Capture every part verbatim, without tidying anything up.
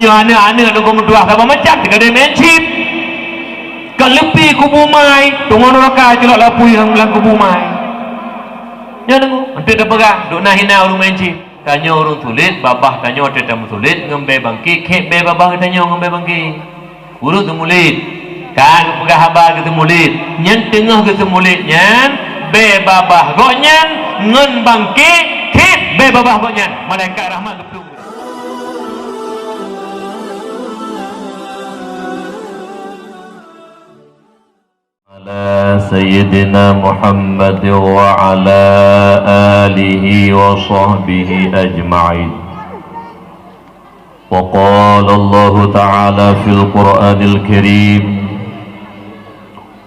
Nyoe aneuk-aneuk lôn meutuah saban macam teuka deuh main chip. Ka leupie kubu mai, teungoh nuraka culok lapui lam, lam kubu mai. Nyan deungoe, enteuk tapeugah, dok na hina ureueng main chip. Tanyoe ureueng sulet, babah tanyoe teuh tameusulet ngon bée bangke, khép bée babah geutanyoe ngon bée bangke. Ureueng teumulet, ka geupeugah haba geuteumulet. Nyan teungoh geuteumulet nyan, bée babah gobnyan ngon bangke, khép bée babah gobnyan. Malaikat rahmat geuplueng. Ala Sayyidina Muhammad wa ala alihi wa sahbihi ajma'in. Wa qala Allahu ta'ala fil Qur'anil Karim,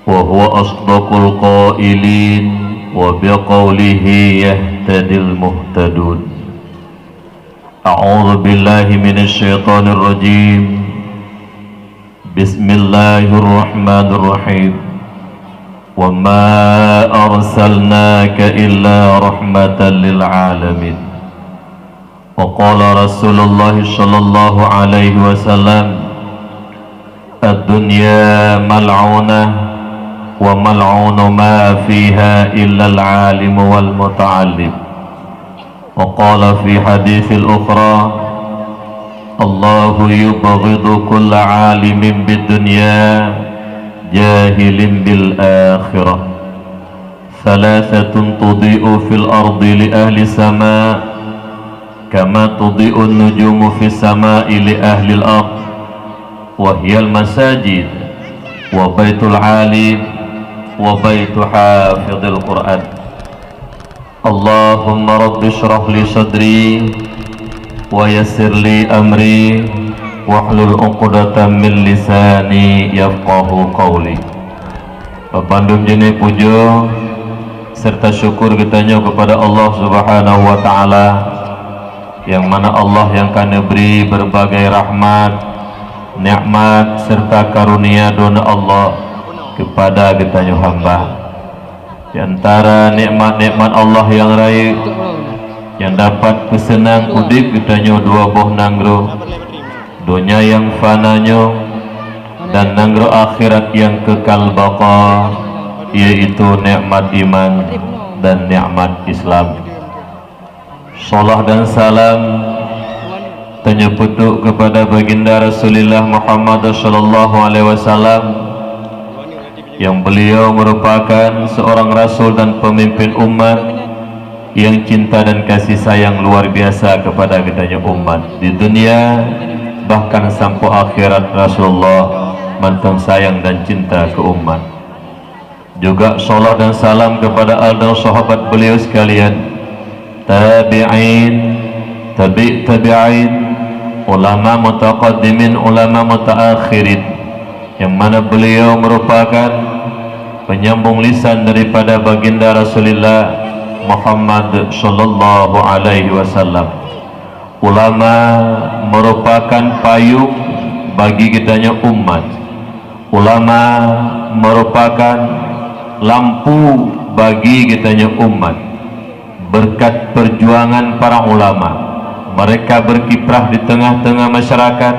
wa huwa asdaqul qailin, wa biqaulihi yahtadil muhtadun. A'udzu billahi minasy syaithanir rajim. Bismillahirrahmanirrahim. Wa ma arsalnaka illa rahmatan lil alamin. Wa qala Rasulullah sallallahu alaihi wasallam, "Ad-dunya mal'unah, wa mal'unu ma fiha illa al-alim wal muta'allim." Wa qala fi haditsil ukhra, "Allahu yubghidu kulla alimin bid dunya, jahilin bil akhirah. Thalathatun tudhi'u fil ardi li ahli sama, kama tudhi'un nujumu fis sama'i li ahlil ard, wa hiyal masajid, wa baitul alim, wa baitu hafidhil Qur'an." Allahumma rabbi shrah li sadri, wa yassir li amri, wahlul 'uqdatam min lisani yafqahu qawli. Bandum jeuneh pujoe serta syukur geutanyoe keupada Allah Subhanahu wa Ta'ala, nyang mana Allah nyang ka neubri beureubagai rahmat, nikmat, serta karunia droeneuh Allah keupada geutanyoe hamba. Di antara nikmat-nikmat Allah nyang rayeuk nyang dapat peuseunang udeb geutanyoe dua boh nanggroe, donya nyang fana nyoe dan nanggroe akhirat nyang keukal baqa, yaitu nikmat iman dan nikmat Islam. Salat dan salam tanyoe peutrok keupada Baginda Rasulullah Muhammad sallallahu alaihi wasallam, nyang beliau merupakan seorang rasul dan pemimpin umat nyang cinta dan kasih sayang luar biasa keupada geutanyoe umat di dunia, bahkan sampoe akhirat Rasulullah mantong sayang dan cinta keu umat. Juga salat dan salam keupada al dan sahabat beliau sekalian, tabi'in, tabi' tabi'in, ulama mutaqaddimin, ulama mutaakhirin, nyang mana beliau merupakan penyambung lisan daripada Baginda Rasulullah Muhammad sallallahu alaihi wasallam. Ulama merupakan payung bagi geutanyoe umat. Ulama merupakan lampu bagi geutanyoe umat. Berkat perjuangan para ulama, mereka berkiprah di tengah-tengah masyarakat,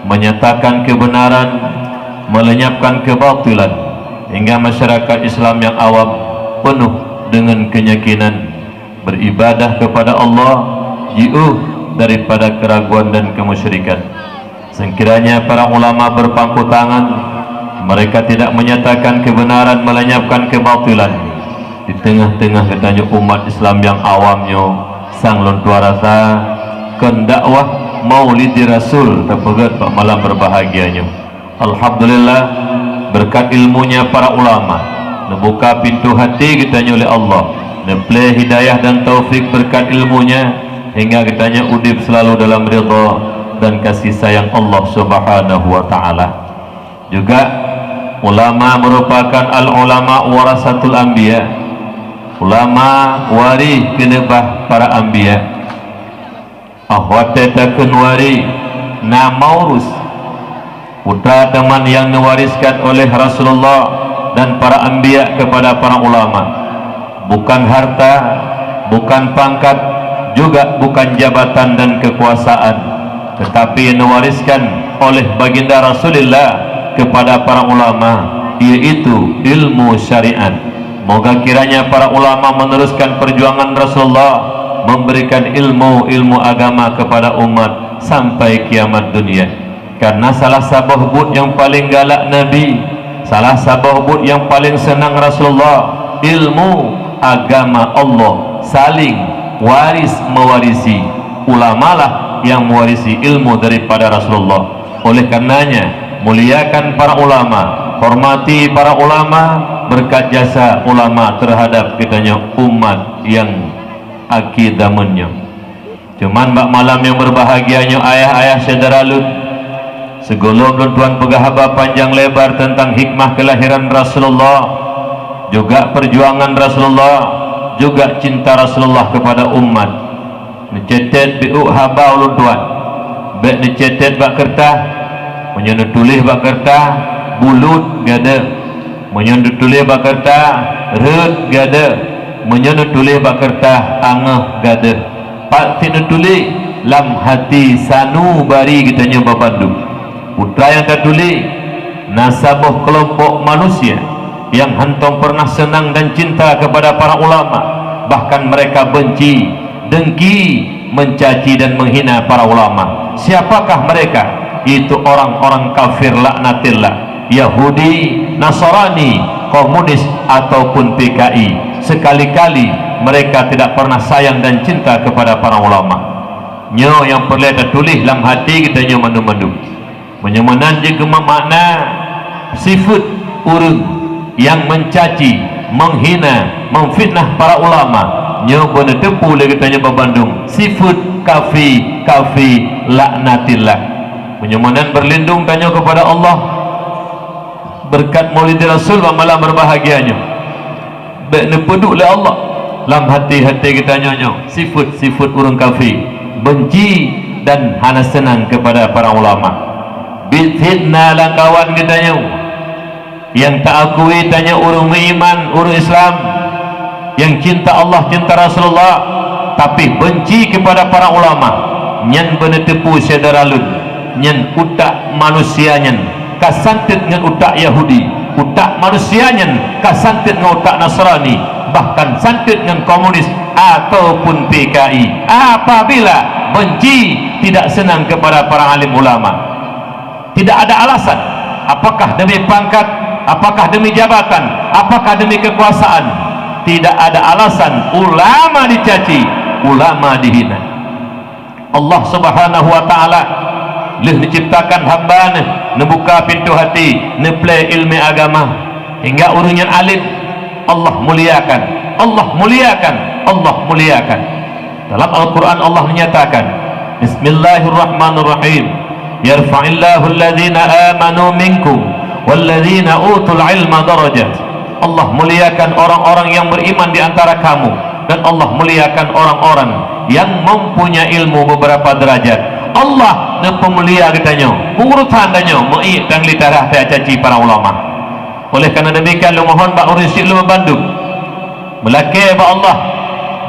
menyatakan kebenaran, melenyapkan kebatilan, hingga masyarakat Islam yang awam penuh dengan keyakinan beribadah kepada Allah, jiôh daripada keraguan dan kemusyrikan. Sekiranya para ulama berpangku tangan, mereka tidak menyatakan kebenaran, melenyapkan kebatilan di tengah-tengah geutanyoe umat Islam nyang awam nyoe, sang lôn tuan rasa kon dakwah Maulid Rasul tapeugét bak malam berbahagia nyoe. Alhamdulillah, berkat ilmunya para ulama, neubuka pintoe hati geutanyoe lé Allah, neuplé hidayah dan taufik berkat ilmunya, hingga geutanyoe udeb selalu dalam ridha dan kasih sayang Allah Subhanahu wa Ta'ala. Juga, ulama merupakan al-ulama warasatul anbiya. Ulama waréh keuneubah para anbiya. Óh watée takheun waréh, na maurus, putra teuma nyang neuwariskan oleh Rasulullah dan para anbiya kepada para ulama. Bukan harta, bukan pangkat, juga bukan jabatan dan kekuasaan, Tetapi yang diwariskan oleh baginda Rasulullah kepada para ulama, yaitu ilmu syariat. Moga kiranya para ulama meneruskan perjuangan Rasulullah, memberikan ilmu-ilmu agama kepada umat sampai kiamat dunia. Karena salah saboh buet nyang paleng galak Nabi, salah saboh buet nyang paleng seunang Rasulullah, ilmu agama Allah, saling waris mewarisi. Ulamalah nyang mewarisi ilmu daripada Rasulullah. Oleh karenanya, muliakan para ulama, hormati para ulama, berkat jasa ulama terhadap geutanyoe umat nyang akhé zaman nyoe. Cuman bak malam nyang berbahagia nyoe, ayah-ayah syedara lôn, sigohlom lôn tuan peugah haba panjang lebar tentang hikmah kelahiran Rasulullah, juga perjuangan Rasulullah, juga cinta Rasulullah kepada umat. Neucetet biôk haba ulôn tuan. Bék neucetet bak keureutas. Meunyoe neutuléh bak keureutas, bulut gadôh. Meunyoe neutuléh bak keureutas, rhot gadôh. Meunyoe neutuléh bak keureutas, angeuh gadôh. Pat sit neutuléh, lam hati sanubari geutanyoe babandum. Peue nyang tatuléh, na saboh keulompok manusia nyang hántom peureunah seunang dan cinta kepada para ulama, bahkan mereka benci, dengki, mencaci dan menghina para ulama. Siapakah mereka? Yaitu orang-orang kafir laknatillah, Yahudi, Nasrani, komunis ataupun P K I. Sekali-kali mereka tidak pernah sayang dan cinta kepada para ulama. Nyoe nyang peureulée tatuléh lam hati geutanyoe mandum-mandum. Meunyoe meunan jeuet keu makna, sifeuet ureuëng nyang mencaci, menghina, memfitnah para ulama, nyoe beuneuteupeu lé geutanyoe babandum sifeuet kafi, kafi laknatillah. Meunyoe meunan beurlindong tanyoe keupada Allah, beureukat Maulid Rasul bak malam beurbahagia nyoe. Bék neupeuduek lé Allah lam hati-hati geutanyoe nyoe sifeuet-sifeuet ureuëng kafé, benci dan hana seunang keupada para ulama. Biet fitnah lam kawan geutanyoe nyang ta-akui tanyoe ureuëng meuiman, ureuëng Islam, nyang cinta Allah, cinta Rasulullah, tapi benci keupada para ulama, nyan beuneuteupeu syedara lôn, nyan utak manusia nyan ka santet ngon utak Yahudi, utak manusia nyan ka santet ngon utak Nasrani, bahkan santet ngon komunis ataupun P K I. Apabila benci, tidak senang kepada para alim ulama, tidak ada alasan. Apakah demi pangkat? Apakah demi jabatan? Apakah demi kekuasaan? Tidak ada alasan ulama dicaci, ulama dihina. Allah Subhanahu wa Ta'ala lheueh neuciptakan hamba Neuh, neubuka pintoe hati, neuplé iéleumé agama, hingga ureuëng nyan alim, Allah muliakan, Allah muliakan, Allah muliakan. Dalam Al-Quran Allah menyatakan, "Bismillahirrahmanirrahim. Yarfa'illahu alladhina amanu minkum walladhina utul ilma darajat." Allah muliakan orang-orang yang beriman di antara kamu, dan Allah muliakan orang-orang yang mempunyai ilmu beberapa derajat. Allah neupeumulia geutanyoe, urusan tanyoe meuiek dan lé tarah teucaci para ulama. Oleh karena demikian, lôn mohon bak ureuëng syik lôn bandum, meulakée bak Allah,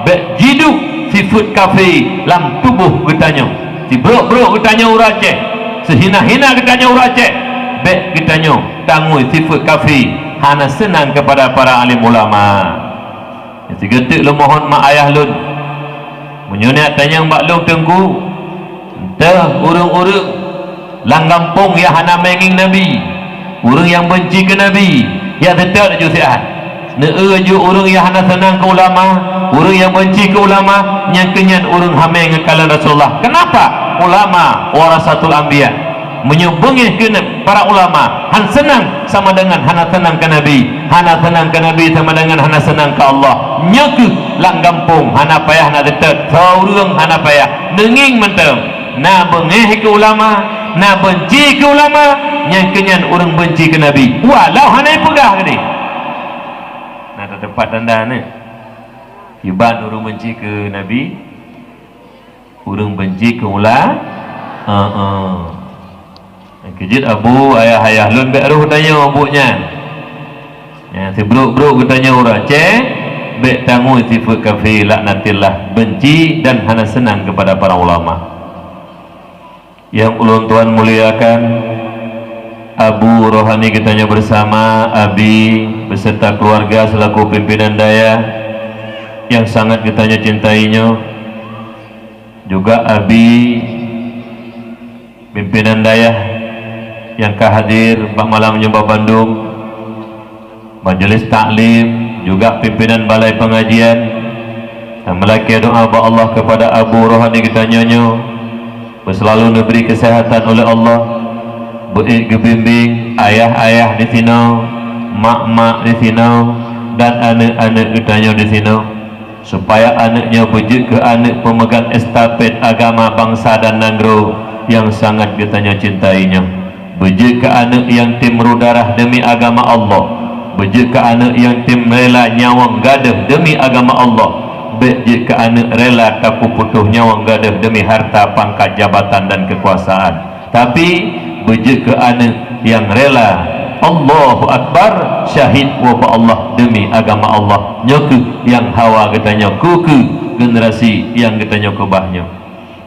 bék jiduek sifeuet kafé lam tuboh geutanyoe. Sibrok-brok geutanyoe ureuëng Aceh, sihina-hina geutanyoe ureuëng Aceh, bék geutanyoe tangui sifeuet kafé hana seunang keupada para alim ulama. Nyang sigeuteuek lôn mohon mak ayah lôn, meunyoe neujak tanyong bak lôn teungku, entah ureuëng-ureuëng lam gampông nyang hana mé ngieng Nabi, ureuëng nyang beunci keu Nabi, jak teutot ju siat. Neu-eu ju ureuëng nyang hana seunang keu ulama, ureuëng nyang beunci keu ulama, nyang keu nyan ureuëng hamé ngon kalon Rasulullah. Kenapa? Ulama warasatul anbiya. Meunyoe beungéh keuneuk para ulama, han seunang sama dengan hana seunang keu Nabi, hana seunang keu Nabi sama dengan hana seunang keu Allah. Nyoe kheueh lam gampông hana payah na teutot, soe ureuëng hana payah neungieng mantong. Na beungéh keu ulama, na beunci keu ulama, nyang keu nyan ureuëng beunci keu Nabi, walau hana jipeugah keudeh. Na teumpat tanda nyoe. Kiban ureuëng beunci keu Nabi, ureuëng beunci keu ula-, heeh. Keujeuet abu, ayah-ayah lôn bék roh tanyoe buet nyan. Nyang sibrok-brok geutanyoe ureuëng Aceh, bék tangui sifeuet kafé laknatillah, beunci dan hana seunang keupada para ulama. Yang ulôn tuan muliakan, Abu Rohani geutanyoe bersama, Abi beserta keluarga selaku pimpinan dayah yang sangat geutanyoe cintai nyoe, juga Abi pimpinan dayah nyang ka hadir bak malam nyoe bak bandum, majelis taklim, juga pimpinan balai pengajian. Dan meulakée doa bak Allah kepada Abu Rohani geutanyoe nyoe, beuselalu neubri keusehatan oleh Allah, beuék geubimbing ayah-ayah di sinoe, mak-mak di sinoe, dan aneuk-aneuk geutanyoe di sinoe, supaya aneuk nyoe beujeuet keu aneuk peumeugang estafet agama bansa dan nanggroe nyang sangat geutanyoe cintai nyoe. Beujeuet keu aneuk nyang tem meurudarah deumi agama Allah. Beujeuet keu aneuk nyang tem rela nyawöng gadôh deumi agama Allah. Bék jeuet keu aneuk rela tapeuputôh nyawöng gadôh deumi harta, pangkat, jabatan, dan keukuasaan. Tapi, beujeuet keu aneuk nyang rela, Allahu Akbar, syahid woe bak Allah deumi agama Allah. Nyoe kheueh nyang hawa geutanyoe keu, keu generasi nyang geutanyoe keubah nyoe.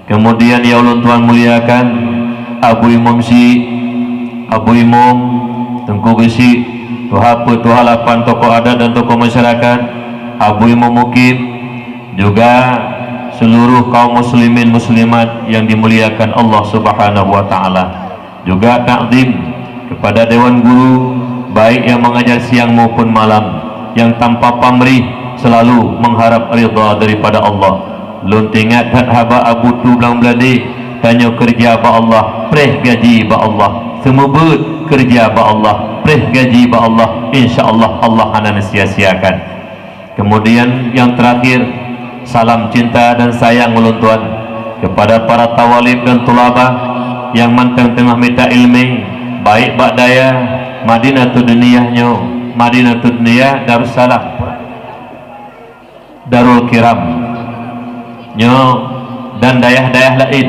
Kemudian nyang ulôn tuan muliakan, Abu Imum Syik, Abu Imum, Teungku Geusyik, tuha peuet, tuha lapan, tokoh adat dan tokoh masyarakat, Abu Imum Mukim, juga seluruh kaum muslimin muslimat yang dimuliakan Allah Subhanahu wa Ta'ala. Juga takzim kepada dewan guru, baik yang mengajar siang maupun malam, yang tanpa pamrih selalu mengharap ridha daripada Allah. Lôn teuingat that haba Abu Tu Blang Bladé, tanyoe keureuja bak Allah, preh gaji bak Allah, seumeubeuet keureuja bak Allah, preh gaji bak Allah, insya Allah, Allah hana neusia-siakan. Kemudian yang terakhir, salam cinta dan sayang ulôn tuan kepada para tawalib dan tulabah nyang mantong teungoh mita ileumé, baik bak dayah Madinatud Diniyah nyoe, Madinatud Diniyah Darussalam, Darul Kiram nyoe, dan dayah-dayah laén.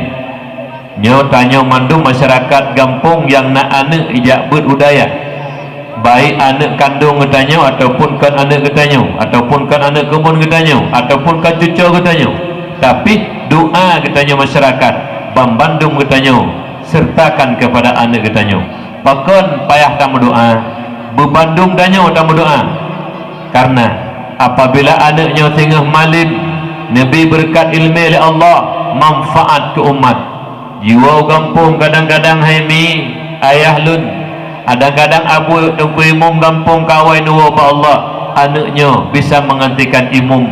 Nyoe tanyoe mandum masyarakat gampông nyang na aneuk ijak beuet u dayah, baik aneuk kandông geutanyoe ataupun kon aneuk geutanyoe, ataupun kon aneuk keubon geutanyoe, ataupun kon cucoe geutanyoe. Tapi, doa geutanyoe masyarakat, banmandum geutanyoe sertakan kepada aneuk geutanyoe. Pakon payah tameudoa? Beubandum tanyoe tameudoa. Karena apabila aneuk nyoe singoh malem, neubri beureukat ileumé lé Allah, manfaat keu umat. Jiwoe u gampông kadang-kadang hai mi, ayah lôn, kadang-kadang Abu Teungku Imum gampông ka awai neuwoe bak Allah, aneuk nyoe bisa menggantikan imum.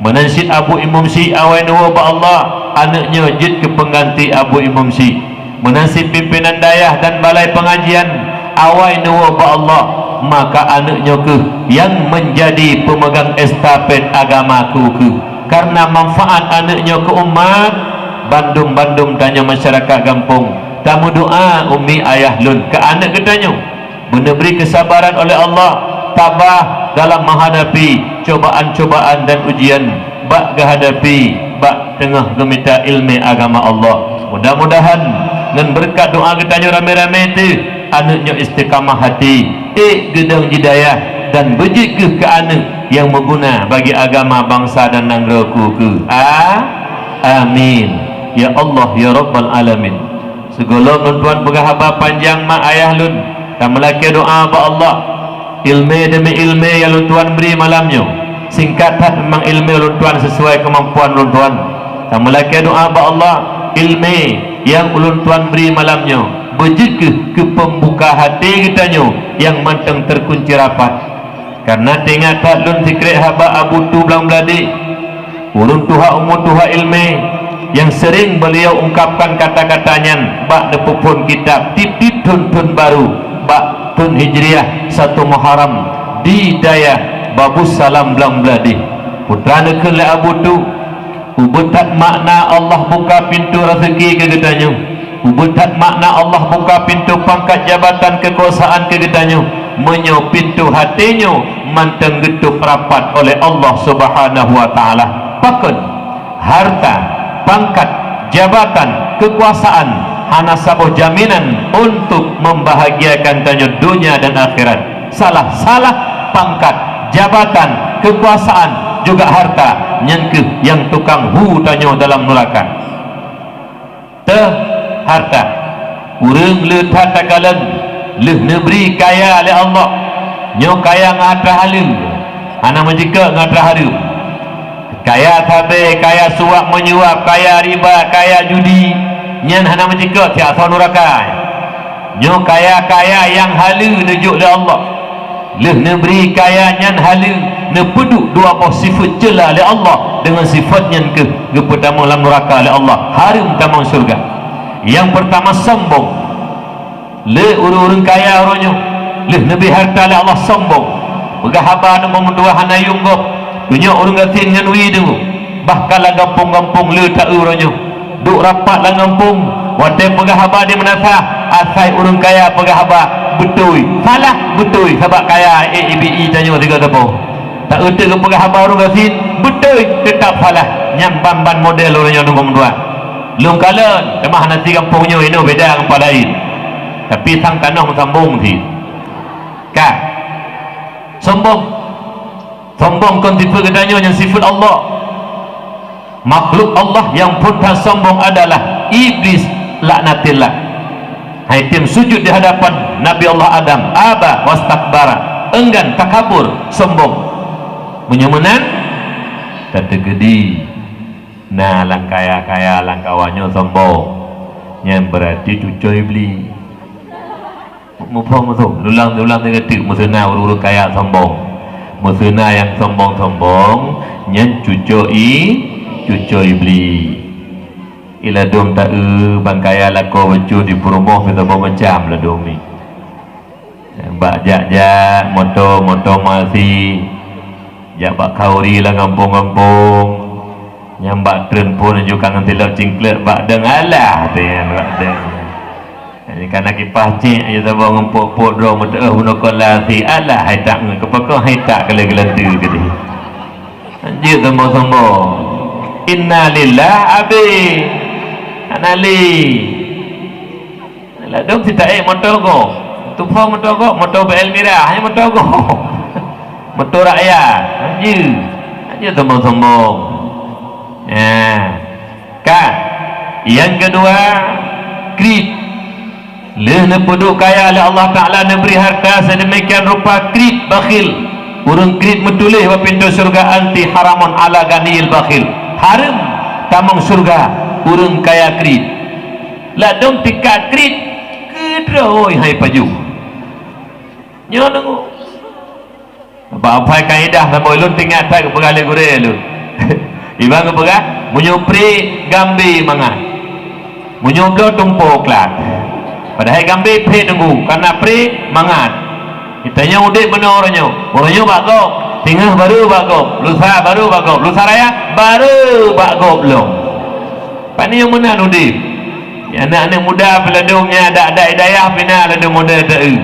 Meunan cit Abu Imum Syik awai neuwoe bak Allah, aneuk nyoe jeuet keu peungganti Abu Imum Syik. Meunan cit pimpinan dayah dan balai pengajian awai neuwoe bak Allah, maka aneuk nyoe kheueh nyang menjadi peumeugang estafet agama keu, keu. Karena manfaat aneuk nyoe keu umat, bandum-bandum tanyoe masyarakat gampông tameudoa, umi ayah lôn, keu aneuk geutanyoe. Beuneubri keusabaran oleh Allah, tabah dalam meuhadapi cobaan-cobaan dan ujian bak geuhadapi bak teungoh geumita ileumé agama Allah. Mudah-mudahan ngon beureukat doa geutanyoe ramé-ramé teuh, aneuk nyoe istiqamah hati, ék geudong jidayah, dan beujeuet kheueh keu aneuk nyang meuguna bagi agama, bansa dan nanggroe keu, keu. A-, amin. Ya Allah, ya Rabbal Alamin. Sigohlom lôn tuan peugah haba panjang mak ayah lôn, tameulakée doa bak Allah. Ileumé deumi ileumé nyang lôn tuan bri malam nyoe, singkat that memang ileumé lôn tuan sesuai keumampuan lôn tuan. Tameulakée doa bak Allah, ileumé nyang ulôn tuan bri malam nyoe beujeuet kheueh keu peumbuka hati geutanyoe nyang mantong teukunci rapat. Karena teuingat that lôn sikrek haba Abu Tu Blang Bladé, ureuëng tuha umu tuha ileumé, nyang seuring beuliau ungkapkan kata-kata nyan bak neupeuphon kitab tieb-tieb thon-thon barô bak thon Hijriah satu Muharram di dayah Babussalam Blang Bladé. Peue treuk neukheun lé Abu Tu, Ubeuet that makna Allah buka pintoe raseuki keu geutanyoe. Ubeuet that makna Allah buka pintoe pangkat jabatan keukuasaan keu geutanyoe, meunyoe pintoe até nyoe mantong geutôp rapat oleh Allah Subhanahu wa Ta'ala. Pakon? Harta, pangkat, jabatan, keukuasaan hana saboh jaminan untuk membahagiakan tanyoe donya dan akhirat. Salah-salah pangkat, jabatan, keukuasaan, juga harta, nyan kheueh nyang tukang hu tanyoe dalam nuraka. Teuh, Harta. Ureuëng le that takalon lheueh neubri kaya lé Allah. Nyoe kaya ngon atra haleue, hana meucikok ngon atra hareuem. Kaya sabe, kaya suap menyuap, kaya riba, kaya judi, nyan hana meucikok siat asoe nuraka. Nyoe kaya-kaya nyang haleue neujok lé Allah. Lheueh neubri kaya nyan haleue, neupeuduek dua boh sifeuet ceula lé Allah, deungon sifeuet nyan keuh geupeutamong lam nuraka lé Allah, hareuem tamong syeuruga. Nyang peurtama sombong. Le ureuëng-ureuëng kaya uroe nyoe, lheueh neubri harta lé Allah sombong. Peugah haba ngon meutuwah hana yuem gob, tunyok ureuëng gasien ngon wie deungoe. Bahkan lam gampông-gampông le taeu uroe nyoe. Duek rapat lam gampông, watée peugah haba di meunasah, asai ureuëng kaya peugah haba, beutôi, salah, beutôi, sabab kaya, eh, ibi-i tanyoe sigoe saboh. Taeu teuk geupeugah haba ureuëng gasien, beutôi, teutab salah. Nyan ban-ban model ureuëng nyoe nunggu meutuwah. Lôn kalon, teuma hana si gampông nyoe inoe beda ngon pat laén. Tapi sang tanoh meusambong cit. Ka. Sombong. Sombong kon sifeuet geutanyoe, nyan sifeuet Allah. Makhluk Allah nyang phon that sombong adalah Iblis laknatillah. Hai tem sujud di hadapan Nabi Allah Adam, aba wastakbara, enggan, takabur, sombong. Meunyoe meunan, tateukeudi na lam kaya-kaya lam kawan nyoe sombong, nyan beurati cucoe Iblis. Muphom meusu, lulang-lulang deungon teuk meuseuna ureuëng-ureuëng kaya sombong. Meuseuna nyang sombong-sombong, nyan cucoe i, cucoe Iblis. Iladom taeu ban kaya lakoe bacut di peurumoh meusaboh macam ladom ni. Bak jak-jak, moto, moto masi, jak bak khauri lam gampông-gampông, nyang bak treun phon laju ka ngon silop cingklek bak deng alah, teuh bak deng. Jadi kana kipah cek, ya saboh ngon pok-pok droe meuteuoh bunoe kola si alah, hai tak ngon keupeukong, hai tak keu lé geulanteue keudeh. Jeuet sombong-sombong. Innalillah, abéh. Hana lé. Ladom sitaék moto gob. Tuphom moto gob, moto B L mirah, hanya moto gob. Moto rakyat. Hana jeuet. Hana jeuet sombong-sombong. Nah. Ka. Nyang keudua, kriet. Lheueh neupeuduek kaya lé Allah Taala, neubri harta, seudeumikian rupa kriet, bakhil. Ureuëng kriet meutuléh bak pintoe syeuruga, anti haramun ala ghaniyil bakhil. Hareuem tamong syeuruga ureuëng kaya kriet. Ladom tingkat kriet, keudroe hai pajoh. Nyoe deungoe. Bak apai kaidah saboh lôn teuingat that geupeugah lé gurée lôn. Iban geupeugah, meunyoe pré gambé mangat. Meunyoe bloe tumpôk klat. Padahai gambé phét teunggu, kareuna pré mangat. Geutanyoe udeb meunoe uroe nyoe. Uroe nyoe bak gob, singoh barô bak gob, lusa barô bak gob, lusa raya barô bak gob lom. Pane nyang meunan udeb. Aneuk-aneuk muda pih ladom nyan, adak-adak i dayah pih na ladom model teu.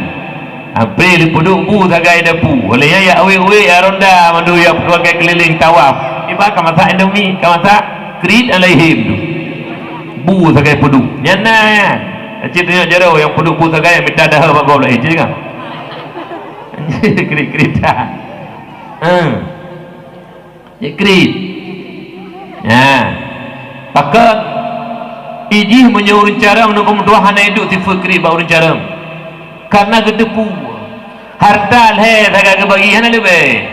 Ape lipeuduek bu sagai dapu. Oleh nyan yak wék-wék, yak ronda mandum yak peutuan keulileng tawaf. Iba ka masak indomie, ka masak krit alaihim tu. Bu sagai peuduek. Nyan na nyan. Cit tanyoe jaroe nyang peuduek bu sagai mita dahé bak gob laén cit kan. Krit-krit dah. Ha. Jikri. Nah, pakon ijih meunyoe ureuëng carông nunggu meutuah hana iduek sifeuet kriet bak ureuëng carông. Karena geuteupeue harta lhée sagai geubagi hana leubeh.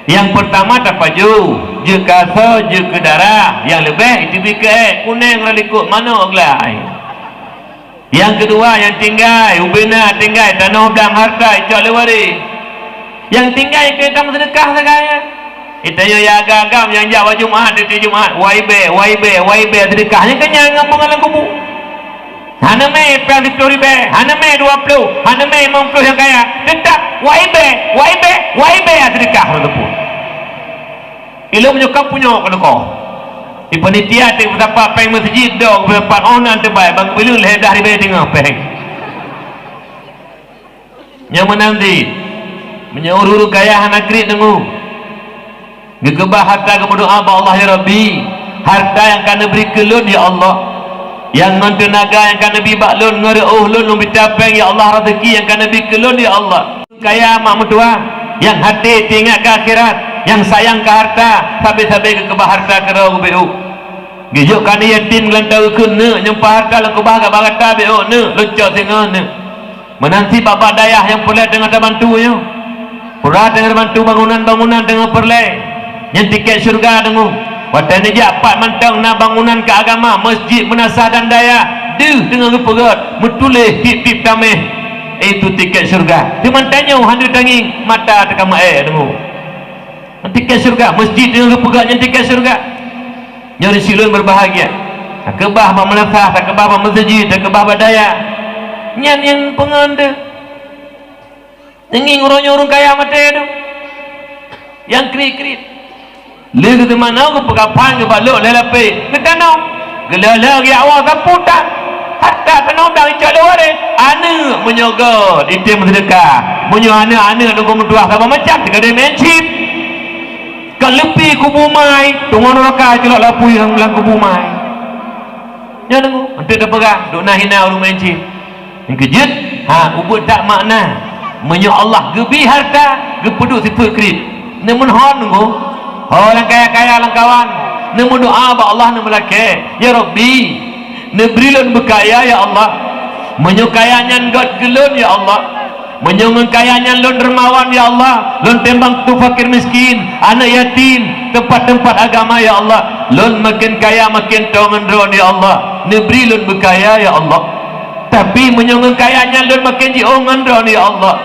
Nyang peurtama tapajoh, jeuet keu asoe, jeuet keu darah, nyang leubeh iteubiet keu ék, kuneng, rot likot, manok, glai. Nyang keudua, nyang tinggai, ubena tinggai, tanoh blang harta icok lé waréh. Nyang tinggai keu tameuseudekah sagai. Itanyoe ya agam-agam nyang jak bak Jumat, tiep-tiep Jumat, wai bée, wai bée, wai bée seudekah. Nyang keunyan ngon peungalan kubu. Hana mé péng siplôh ribée, hana mé dua plôh, hana mé limong plôh nyang kaya. Teutap wai bée, wai bée, wai bée seudekah rot teupeu. Ilôn meunyoe ka punyok keunoe koh. Di panitia teuh peusapat péng meuseujid dong peusapat oh nan teubai bang bileueng lhée dah ribée teungoh péng. Nyang meunan cit, meunyoe ureuëng kaya hana kriet deungoe, geukeubah harta geumeudoá bak Allah, "Ya Rabbi, harta nyang ka neubri keu lôn, ya Allah, nyang ngon teunaga nyang ka neubi bak lôn, ngon reuôh lôn, lôn mita péng, ya Allah, raseuki nyang ka neubi keu lôn, ya Allah." Kaya mak meutuah, nyang até teuingat keu akhirat, nyang sayang keu harta, sabe-sabe geukeubah harta keudroe geubeuôk. Geujok keu aneuk yatim geulantoe geukheun, "Neuk, nyoe pah hareuta lôn keubah gata, bèk ôk, neuk, lôn cok singoh, neuk." Meunan cit bak-bak dayah nyang peureulèe teungoh tabantu nyoe. Pura teungoh tabantu bangunan-bangunan teungoh peureulèe. Nyan tikét syeuruga teungoh. Watèe neujak pat mantong na bangunan keu agama, meuseujid, meunasah dan dayah, deuh teungoh geupeugèt, meutuléh tiep-tiep taméh, "Itu tikét syeuruga." Teuma tanyoe hana tangieng, mata teuka meu-ék teungoh. Tikét syeuruga, meuseujid teungoh geupeugèt nyan tikét syeuruga. Nyoe di silôn beubahgia. Takeubah bak meunasah, takeubah bak meuseujid, takeubah bak dayah. Nyan nyang peungon teuh. Tangieng uroe nyoe ureueng kaya maté teuh. Nyang kriet-kriet. Lheueh geuteumanoe geupeugah phan geubalok lé lapéh. Geutanoh. Geulheueh-lheueh geujak woe sapu tan. Hareuta tanoh dan icok lé waréh. Aneuk meunyoe göt, item seudeukah. Meunyoe aneuk-aneuk nunggu meutuah saban macam, teuka deuh meu'en cit. Ka leupie kubu mai, teungoh nuraka cilok lapui lam, lam kubu mai. Nyan deungoe, eunteuk tapeugah, dok na hina ureueng meu'en cit. Nyang keujeuet, ha, ubeuet that makna. Meunyoe Allah geubi hareuta, geupeuduek sifeuet kriet. Neumeunhon deungoe, ho nyang kaya-kaya lam kawan, neumeudoa bak Allah neumeulakèe, "Ya Rabbi, neubri lôn beukaya, ya Allah. Meunyoe kaya nyan göt keu lôn, ya Allah." Meunyoe ngon kaya nyan lôn dermawan, ya Allah, lôn teumbang keu fakir miskin, aneuk yatim, teumpat-teumpat agama, ya Allah, lôn maken kaya maken toe ngon droeneuh, ya Allah, neubri lôn beukaya, ya Allah. Tapi meunyoe ngon kaya nyan lôn maken jiôh ngon droeneuh, ya Allah,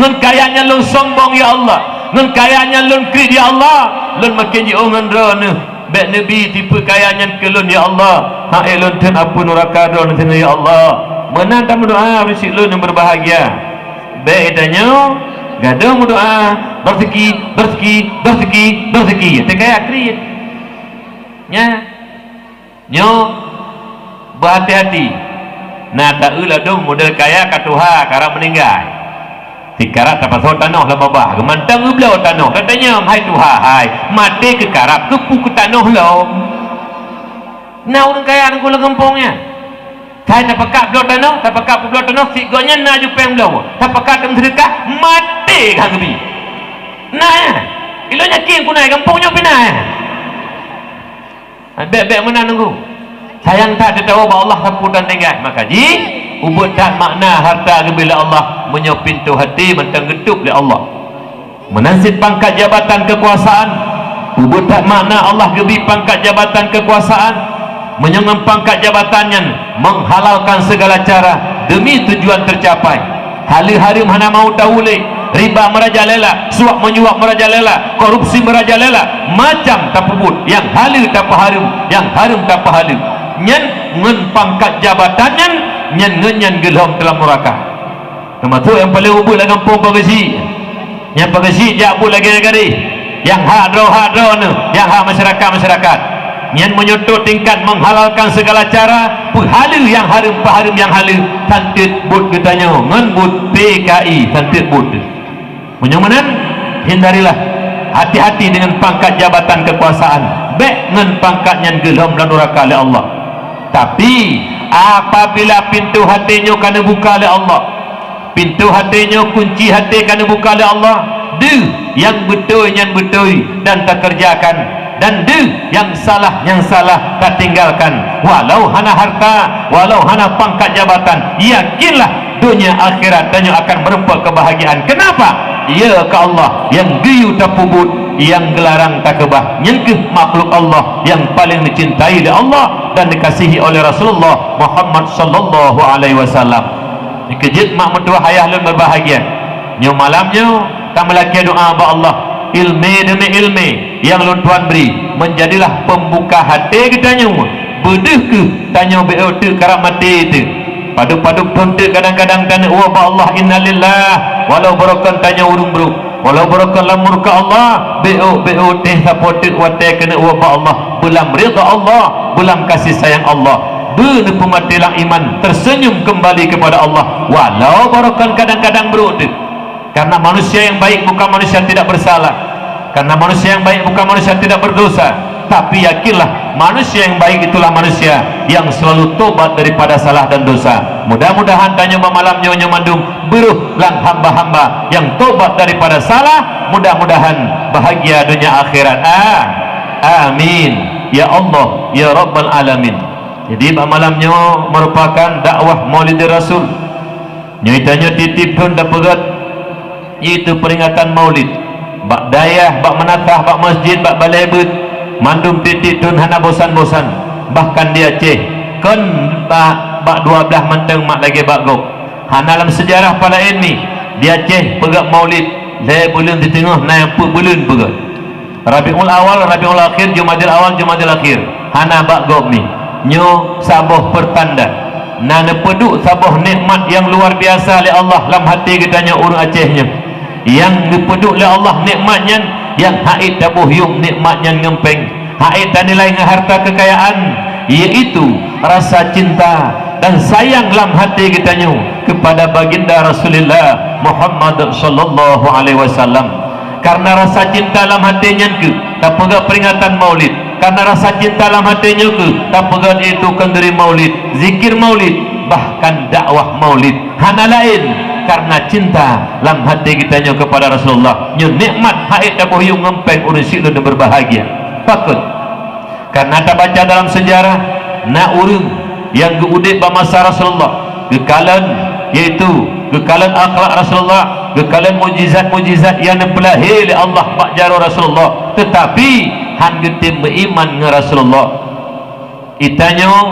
ngon kaya nyan lôn sombong, ya Allah, ngon kaya nyan lôn kriet, ya Allah, lôn maken jiôh ngon droeneuh. Bèk neubi tipe kaya nyan keu lôn, ya Allah. Hak ék lôn theun apui nuraka droeneuh, ya Allah. Meunan tameudoa bak si lôn nyang beubahgia. Bèk tanyoe gadôh meudoa, "Beureuzeukii, beureuzeukii, beureuzeukii, beureuzeukii." Teuka kriet. Nyan. Nyoe beuhati-hati. Na taeu ladôm model kaya ka tuha, karab meuninggai. Sikarat tapasoe tanoh lam babah, geumantong geubloe tanoh. Tatanyong, "Hai tuha hai, maté keu karab, keupeue keu tanoh lom?" Na ureueng kaya teungku lam gampông nyan. Hai tapakat bloe tanoh, tapakat peubloe tanoh, sit gobnyan na jupéng bloe. Tapakat teumeuseudekah, maté ka geubi. Na nyan. Ilôn yakin keu na gampông nyoe pih na nyan. Bèk-bèk meunan teungku. Sayang that teutabôh bak Allah sapeue tan tinggai. Maka jih, ubeuet that makna hareuta geubri lé Allah meunyoe pintoe até mantong geutôp lé Allah. Meunan cit pangkat jabatan keukuasaan, ubeuet that makna Allah geubri pangkat jabatan keukuasaan. Meunyoe ngon pangkat jabatan nyan menghalalkan segala cara demi tujuan tercapai. Haleue hareuem hana mau tawuléh, riba meurajalela, suap menyuap meurajalela, korupsi meurajalela, macam tapeubuet, nyang haleue tapeuhareuem, nyang hareuem tapeuhaleue. Nyan ngon pangkat jabatan nyan, nyan ngon nyan geulhom dalam nuraka. Teumasok nyang paleng ubeuet lam gampông Pak Geuchik. Nyang Pak Geuchik jak buet lagèe nyan gadeh. Nyang hak droe, hak droeneuh, nyang hak masyarakat, masyarakat. Nyan meunyoe trôk tingkat menghalalkan segala cara, peuhaleue nyang hareuem, peuhareuem nyang haleue, santeuet buet geutanyoe ngon buet P K I, santeuet buet. Meunyoe meunan, hindarilah, hati-hati dengan pangkat jabatan keukuasaan. Bèk ngon pangkat nyan geulhom lam nuraka lé Allah. Tapi, apabila pintoe até nyoe ka neubuka lé Allah, pintoe até nyoe, kunci até ka neubuka lé Allah, deuh nyang beutôi nyan beutôi dan takeureujakan, dan deuh nyang salah nyan salah tatinggalkan. Walau hana hareuta, walau hana pangkat jabatan, yakinlah, donya akhirat tanyoe akan meureumpok keubahagiaan. Keunapa? Ya keu Allah nyang geuyue tapeubuet, nyang geularang takeubah. Nyan kheueh makhluk Allah nyang paleng neucintai lé Allah dan dikasihi oleh Rasulullah Muhammad sallallahu alaihi wasallam. Nyang keujeuet mak meutuwah ayah lôn beubahgia. Nyoe malam nyoe tameulakèe doa bak Allah, ileumèe deumi ileumèe nyang lôn tuan bri, meunjadilah peumbuka até geutanyoe. Beudeuh kheueh tanyoe beu teuk karab maté teuk. Padub-padub thon teuk kadang-kadang taneuk woe bak Allah, innalillah, walau barokon tanyoe ureueng brok. Walau barokon lam murka Allah, beu, beu teuh sapeue teuk watèe keuneuk woe bak Allah, beulam ridha Allah, beulam kasih sayang Allah, beuneupeumaté lam iman, tersenyum kembali kepada Allah, walau barokon kadang-kadang brok teuk. Karena manusia yang baik bukan manusia tidak bersalah. Karena manusia yang baik bukan manusia tidak berdosa. Tapi yakinlah, manusia yang baik itulah manusia yang selalu tobat daripada salah dan dosa. Mudah-mudahan tanyoe bak malam nyoe, nyoe mandum beureuh lam hamba-hamba nyang tobat daripada salah. Mudah-mudahan bahagia dunia akhirat. Ah, amin. Ya Allah, ya Rabbal Alamin. Jadi, bak malam nyoe merupakan dakwah Maulid Rasul. Nyoe tanyoe tiep-tiep thon tapeugét, yaitu peringatan Maulid. Bak dayah, bak meunasah, bak masjid, bak balée beuet, mandum tiep-tiep thon hana bosan-bosan. Bahkan di Aceh, kon bak, bak dua blaih mantong mak lagée bak gob. Hana lam seujarah palaén mi, di Aceh peugét Maulid, lhée buleuen siteungoh na nyang peuet buleuen peugét. Rabiul Awal, Rabiul Akhir, Jumadil Awal, Jumadil Akhir. Hana bak gob mi. Nyoe saboh peurtanda. Na neupeuduek saboh nikmat nyang luar biasa lé Allah lam até geutanyoe ureuëng Aceh nyoe. Nyang neupeuduek lé Allah nikmat nyan, nyang hait taboh yuem nikmat nyan ngon péng, hait tanilai ngon harta keukayaan, yaitu rasa cinta dan sayang lam até geutanyoe keupada Baginda Rasulullah Muhammad sallallahu alaihi wasallam. Karena rasa cinta lam até nyan kheueh tapeugét peringatan Maulid. Karena rasa cinta lam até nyoe kheueh tapeugét yaitu khanduri Maulid, zikir Maulid, bahkan dakwah Maulid. Hana laén, karena cinta lam até geutanyoe keupada Rasulullah. Nyoe nikmat hait taboh yuem ngon péng ureuëng syiek lôn nyang berbahagia. Pakon? Karena tabaca dalam seujarah, na ureuëng nyang geuudeb bak masa Rasulullah, geukalon, yaitu geukalon akhlak Rasulullah, geukalon mukjizat-mukjizat nyang neupeulahé lé Allah bak jaroe Rasulullah, teutapi hán geutem meuiman ngon Rasulullah. Geutanyoe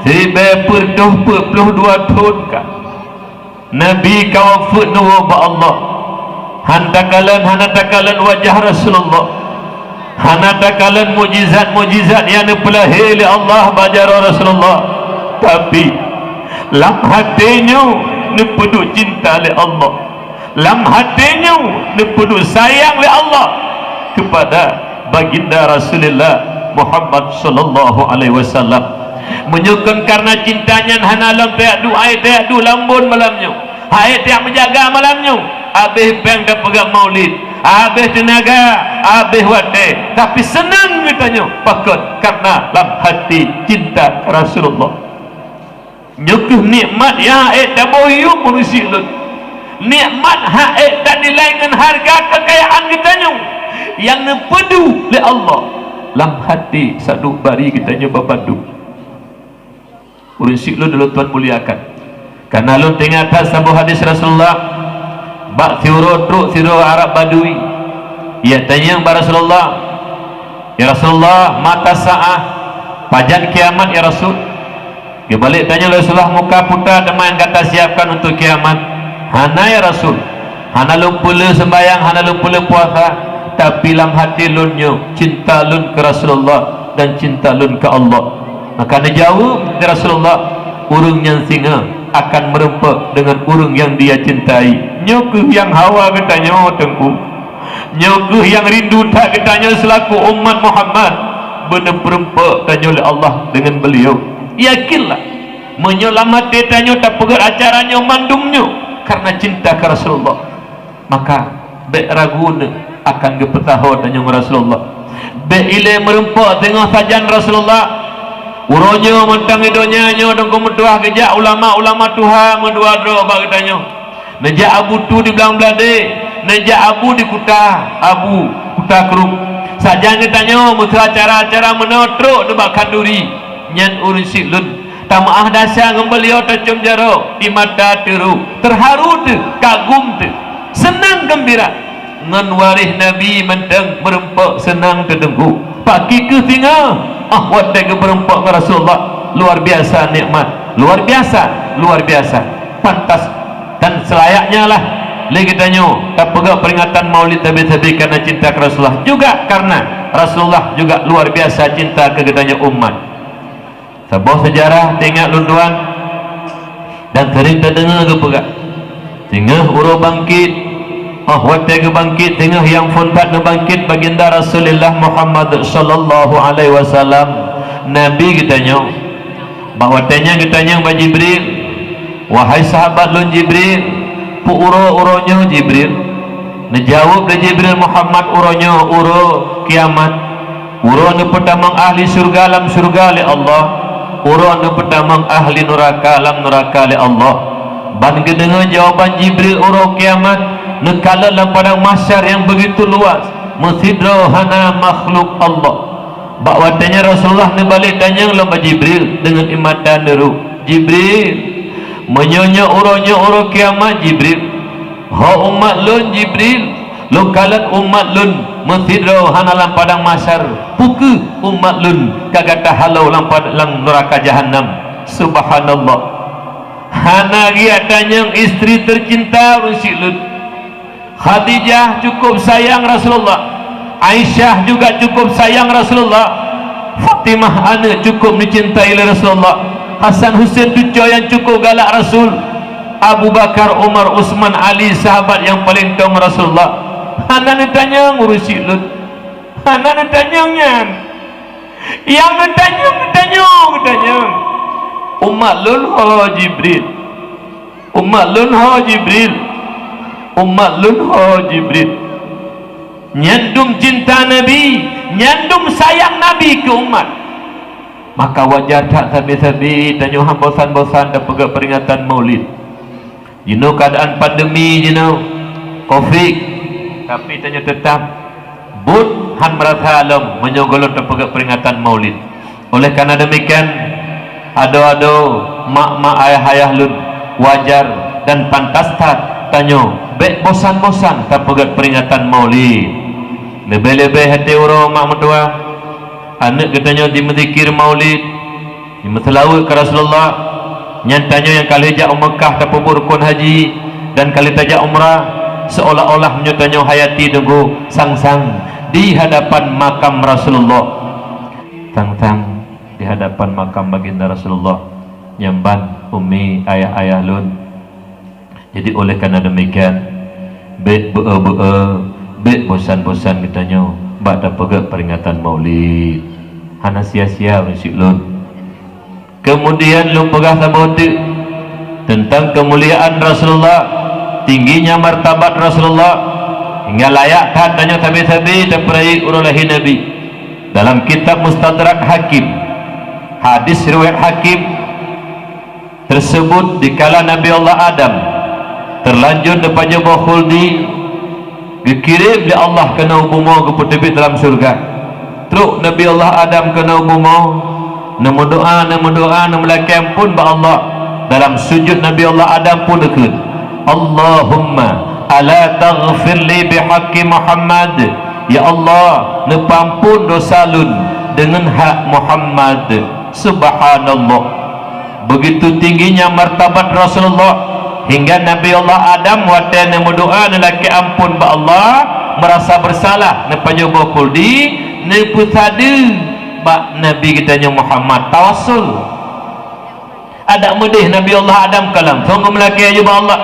siribée peuet reutôh peuet ploh dua thon ka Nabi ka wafeuet neuwoe bak Allah. Hán takalon, hana takalon wajah Rasulullah. Hana takalon mukjizat-mukjizat nyang neupeulahé lé Allah bak jaroe Rasulullah. Tapi, lam até nyoe neupeuduek cinta lé Allah. Lam até nyoe neupeuduek sayang lé Allah keupada Baginda Rasulullah Muhammad sallallahu alaihi wasallam. Meunyoe kon karena cinta nyan hana lom tajak duek, hai tajak duek lam bon malam nyoe, hai tajak meujaga malam nyoe, habéh péng tapeugét Maulid, habéh teunaga, habéh watée, tapi seunang geutanyoe. Pakon? Karena lam até cinta keu Rasulullah. Nyoe kheueh nikmat nyang hak ék taboh yuem ureuëng syiek lôn. Nikmat hak ék tanilai ngon hareuga keukayaan geutanyoe nyang neupeuduek lé Allah lam até saduek bari geutanyoe bandum. Ureuëng syiek lôn, lôn tuan muliakan. Kana lôn teuingat that saboh hadis Rasulullah, bak siuroe trok sidroe Arab Badui. Ia tanyong bak Rasulullah, "Ya Rasulullah, mata sa'ah? Pajan kiamat, ya Rasul?" Geubalek tanyong lé Rasulullah, "Muka peue teuma nyang gata siapkan untuk kiamat?" "Hana, ya Rasul. Hana lôn peule seumbahyang, hana lôn peule puasa, tapi lam até lôn nyoe cinta lôn keu Rasulullah dan cinta lôn keu Allah." Maka neujaweueb lé Rasulullah, "Ureuëng nyang singoh akan meureumpok deungon ureuëng nyang dia cintai." Nyoe kheueh nyang hawa geutanyoe, Teungku. Nyoe kheueh nyang rindu that geutanyoe seulaku umat Muhammad, beuneupeureumpok tanyoe lé Allah deungon beliau. Yakinlah, meunyoe lam até tanyoe tapeugét acara nyoe mandum nyoe karena cinta keu Rasulullah, maka bék ragu neuh akan geupeusaho tanyoe ngon Rasulullah. Bék ilée meureumpok singoh sajan Rasulullah. Uroe nyoe mantong di donya nyoe Teungku meutuah geujak ulama-ulama tuha meudua droe bak geutanyoe. Neujak Abu Tu di Blang Bladé, neujak Abu di Kuta, Abu Kuta Krueng. Sajan geutanyoe meuseu acara-acara meunoe trok nibak khanduri, nyan ureuëng syiek lôn. Tameu'ah dasa ngon beuliau tacom jaroe, di mata teurok, teuharu teuh, kagum teuh, seunang geumbira. Ngon waréh Nabi mantong meureumpok seunang teuh Teungku. Pakri kheueh singoh, ah, watée geumeureumpok ngon Rasulullah, luar biasa nikmat, luar biasa, luar biasa. Pantas dan selayaknya lah lé geutanyoe tapeugét peringatan Maulid sabe-sabe karena cinta keu Rasulullah, juga karena Rasulullah juga luar biasa cinta keu geutanyoe umat. Saboh seujarah teuingat lôn tuan dan seuring tadeungoe geupeugah, singoh uroe bangkét, oh watée geubangkét, singoh nyang phon that neubangkét Baginda Rasulullah Muhammad sallallahu alaihi wasallam, Nabi geutanyoe. Bak watée nyan geutanyong bak Jibril, "Wahai sahabat lôn Jibril, peu uroe-uroe nyoe Jibril?" Neujaweueb lé Jibril, "Muhammad, uroe nyoe uroe kiamat." Uroe neupeutamong ahli syeuruga lam syeuruga lé Allah, uroe neupeutamong ahli nuraka lam nuraka lé Allah. Ban geudeungoe jawaban Jibril uroe kiamat, neukalon lam padang mahsyar nyang beugitu luwah, meusidroe hana makhluk Allah. Bak watée nyan Rasulullah neubalek tanyong lom bak Jibril deungon ié mata neurôk, "Jibril, meunyoe nyoe uroe, nyoe uroe kiamat, Jibril, ho umat lôn, Jibril, lôn kalon umat lôn meusidroe hana lam padang mahsyar, peu kheueh umat lôn ka gata halo lam pad-, lam neuraka jahannam?" Subhanallah. Hana giat tanyong istri teucinta ureuëng syiek lôn. Khadijah cukup sayang Rasulullah. Aisyah juga cukup sayang Rasulullah. Fatimah aneuëk cukup dicintai lé Rasulullah. Hasan Husein cucoe nyang cukup galak Rasul. Abu Bakar, Umar, Utsman, Ali, sahabat nyang paleng tong Rasulullah. Hana neutanyong ureuëng syiek lôn. Hana neutanyong nyan. Nyang neutanyong, neutanyong, neutanyong. Umat lôn ho Jibril. Umat lôn ho Jibril. Umat lôn ho Jibril. Nyan dum cinta Nabi, nyan dum sayang Nabi keu umat. Maka wajar that sabe-sabe tanyoe han bosan-bosan tapeugét peuringatan Maulid. Jinoe keuadaan pandemi jinoe, Covid, tapi tanyoe teutab buet han meurasa lom meunyoe gohlom tapeugét peuringatan Maulid. Oleh karena demikian, adoe-adoe, mak-mak, ayah-ayah lôn, wajar dan pantas that tanyoe bék bosan-bosan tapeugét peuringatan Maulid. Leubeh-leubeh até uroe mak meutuah, aneuëk geutanyoe jimeuzikir Maulid, jimeuseulaweuet keu Rasulullah, nyan tanyoe nyang ka lheueh jak u Meukah tapeubuet rukon haji dan ka lheueh tajak umrah, seuolah-olah meunyoe tanyoe hayati teungku sang-sang di hadapan makam Rasulullah. Sang-sang di hadapan makam baginda Rasulullah, nyang ban ummi ayah-ayah lôn. Jadi oleh karena demikian, bék beu-e-beu-e, bék bosan-bosan geutanyoe bak tapeugét peuringatan Maulid. Hana sia-sia ureuëng syiek lôn. Kemudian lôn peugah saboh teuk tentang keumuliaan Rasulullah, tingginya martabat Rasulullah, hingga layak that tanyoe sabe-sabe tapeurayeuk uroe lahé Nabi. Dalam kitab Mustadrak Hakim, hadis riwayat Hakim, teusebut dikala Nabi Allah Adam teulanjut neupajoh boh khuldi, geukirém lé Allah keunoe bumoe geupeuteubiet dalam syeuruga. Trok Nabi Allah Adam keunoe bumoe, neumeudoá, neumeudoá, neumeulakée amphon bak Allah. Dalam sujut Nabi Allah Adam pun neukheun, "Allahumma ala taghfir li bihaqqi Muhammad." Ya Allah, neupeuamphon dosa lôn deungon hak Muhammad. Subhanallah. Begitu tingginya martabat Rasulullah, hingga Nabi Allah Adam watée neumeudoá neulakée amphon bak Allah, meurasa beusalah, neupajoh boh khuldi, neupeusadeue bak Nabi geutanyoe Muhammad, tawassul. Adak meudeh Nabi Allah Adam ka langsong geumeulakée aju bak Allah.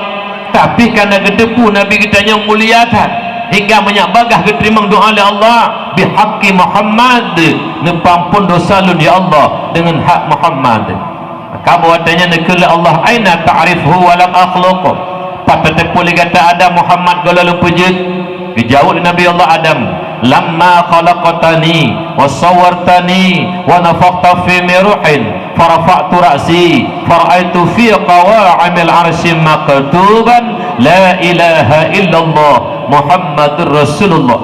Tapi kana geuteupeue Nabi geutanyoe mulia that, hingga meunyak bagaih geuteurimong doá lé Allah, "Bihaqqi Muhammad, neupeuamphon dosa lôn ya Allah deungon hak Muhammad." Maka bak watée nyan neukheun lé Allah, "Aina ta'rifhu wa lam akhluq?" Pat tateupeue lé gata Adam Muhammad gohlom lôn peujeuet? Geujaweueb lé Nabi Allah Adam, "Lamma khalaqtani wa sawwartani wa nafakhta fi min ruhin, farafa'tu ra'si, fara'aitu fi qawa'imil arsy maktuban, la ilaha illallah Muhammadur Rasulullah."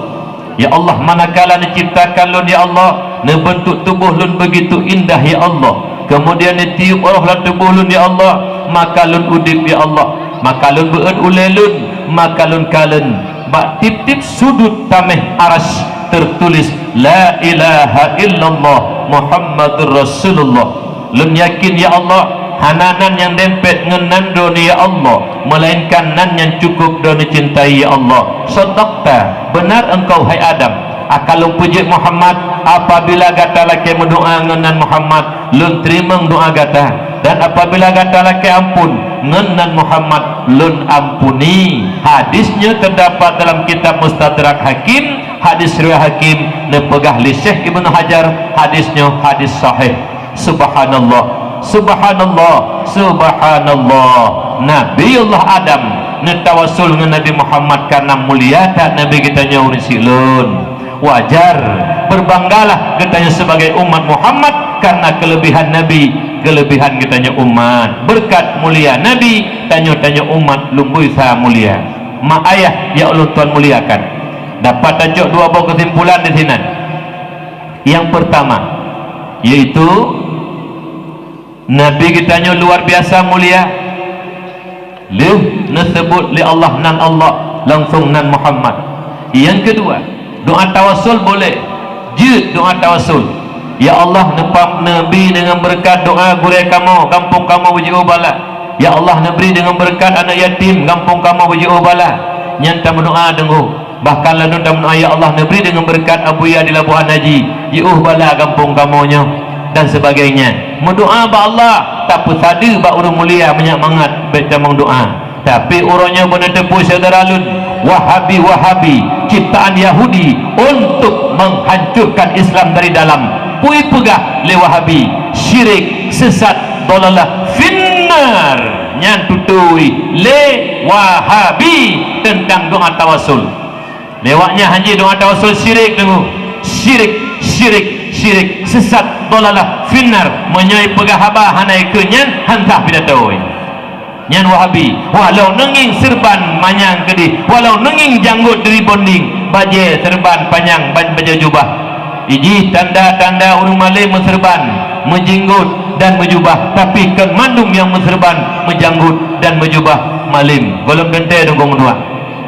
Ya Allah, manakala neuciptakan lôn, ya Allah, neubeuntuk tuboh lôn begitu indah, ya Allah. Kemudian neutiup roh lam tuboh lôn, ya Allah, maka lôn udeb, ya Allah. Maka lôn beuet ulée lôn, maka lôn kalon. Bak tieb-tieb sudut taméh Arasy teutuléh, "La ilaha illallah Muhammadur Rasulullah." Lôn yakin, ya Allah, hana nan nyang dempet ngon nan Droeneuh, ya Allah, meulainkan nan nyang cukup Droeneuh cintai, ya Allah. Sadaqta, beunar engkau, hai Adam. Akan lôn peujeuet Muhammad, apabila gata lakée meudoá ngon nan Muhammad, lôn teurimong doá gata. Dan apabila gata lakée amphon ngon nan Muhammad, lôn ampuni. Hadis nyoe teudapat dalam kitab Mustadrak Hakim, hadis riwayat Hakim, neupeugah lé Syekh Ibnu Hajar, hadis nyoe hadis sahih. Subhanallah, subhanallah, subhanallah. Nabiullah Adam neutawasul ngon Nabi Muhammad karena mulia that Nabi geutanyoe ureuëng syiek lôn. Wajar, berbanggalah geutanyoe sebagai umat Muhammad karena kelebihan Nabi, kelebihan geutanyoe umat. Berkat mulia Nabi, tanyoe-tanyoe umat lumboi sa mulia. Mak ayah nyang ulôn tuan muliakan, dapat tacok dua boh keusimpulan di sinan. Yang pertama, yaitu Nabi geutanyoe luar biasa mulia. Lheueh neuseubut lé Allah nan Allah, langsong nan Muhammad. Nyang keudua, doa tawassul boleh. Jeuet doa tawassul. Ya Allah, neupa-, neubri deungon beureukat doa gurée kamoe, gampông kamoe beujiôh bala. Ya Allah, neubri deungon beureukat aneuk yatim, gampông kamoe beujiôh bala. Nyan tameudoa deungon. Bahkan ladôm tameudoa, "Ya Allah, neubri deungon beureukat Abuya di Labuhan Haji, jiôh bala gampông kamoe nyoe," dan sebagainya. Meudoa bak Allah, tapeusadeue bak ureuëng mulia, meunyak mangat bék tamong doa. Tapi uroe nyoe beuneuteupeu syedara lôn, Wahabi-Wahabi, ciptaan Yahudi untuk menghancurkan Islam dari dalam. Peue peugah lé Wahabi, syirik, sesat, dolalah, finnar. Nyan tutui lé Wahabi teuntang doa tawassul. Lewat nyan hana doa tawassul syirik teungoh. Syirik, syirik, syirik, sesat, dolalah, finnar. Meunyoe peugah haba hana ikeu nyan, hantah pidato. Nyan Wahabi. Walau neungieng seureuban manyang keudeh, walau neungieng janggot di rebonding, bajée seureuban panyang ban bajée jubah. Ijih tanda-tanda ureuëng malem meuseureuban, meujinggot dan meujubah, tapi kon mandum nyang meuseureuban, meujanggot dan meujubah malem. Gohlom teuntée dong gong dua.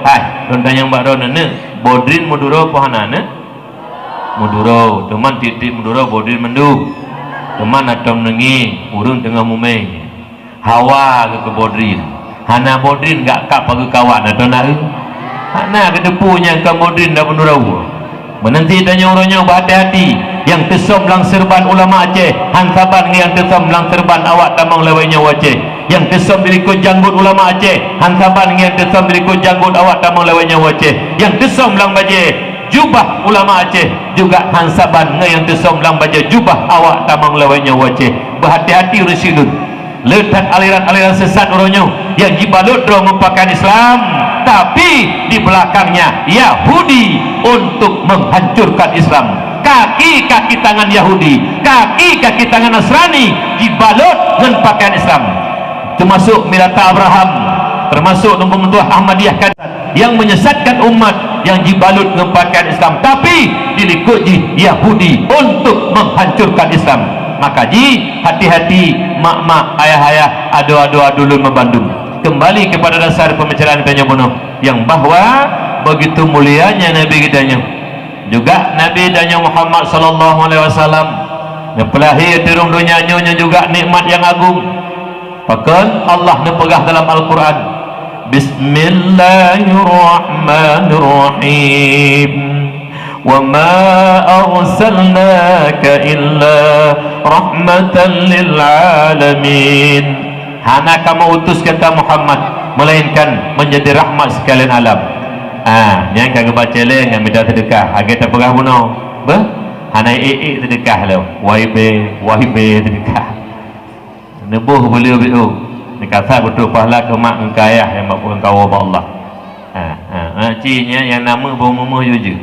Hai, lôn tanyong bak droeneuh, Bodrin meuduro po hana, neu? Meuduro, teuma tieb-tieb meuduro Bodrin mandum. Teuma atong neungieng, ureuëng teungoh mumeng. Hawa keu keu Bodrin. Hana Bodrin gak kap pageue kawan atau na eu? Hana geuteupeue nyang kon Bodrin dan meuduro. Meunan cit tanyoe uroe nyoe beuhati-hati, nyang teusöm lam seureuban ulama Aceh, han saban ngon nyang teusöm lam seureuban awak tamong lawét nyoe Aceh. Nyang teusöm di likot janggot ulama Aceh, han saban ngon nyang teusöm di likot janggot awak tamong lawét nyoe Aceh. Nyang teusöm lam bajée jubah ulama Aceh juga han saban ngon nyang teusöm lam bajée jubah awak tamong lawét nyoe Aceh. Beuhati-hati ureuëng syedara. Le that aliran-aliran sesat uroe nyoe nyang jibalot droe ngon pakaian Islam, tapi di belakangnya Yahudi untuk menghancurkan Islam. Kaki-kaki tangan Yahudi, kaki-kaki tangan Nasrani jibalot ngon pakaian Islam. Termasuk Mirata Abraham, termasuk Teungku Meutuah Ahmadiyah Kadar yang menyesatkan umat yang jibalot ngon pakaian Islam, tapi di likot jih Yahudi untuk menghancurkan Islam. Maka jih hati-hati mak-mak, ayah-ayah, adoe-adoe, adulon meubandum. Kembali kepada dasar pembicaraan tanyoe bunoe, yang bahwa begitu mulianya Nabi geutanyoe. Juga Nabi tanyoe Muhammad sallallahu alaihi wasallam neupeulahé teurong donya nyoe, nyoe juga nikmat nyang agung. Pakon Allah neupeugah dalam Al-Quran, "Bismillahirrahmanirrahim. Wa ma arsalnaka illa rahmatan lil alamin." Hana kamoe utus gata Muhammad, melainkan menjadi rahmat sekalian alam. Ah, nyang ka geubaca lé ngon mita seudeukah, lagée tapeugah bunoe. Beuh, hana ék-ék seudeukah lom. Wai bé, wai bé seudeukah. Neuboh beuleue biôh. Neukasa beutôi pahala keu mak ngon keu ayah nyang bak peukawo bak Allah. Ha, ha, ha, ci nyan nyang na meuh boh meumeuh jujue.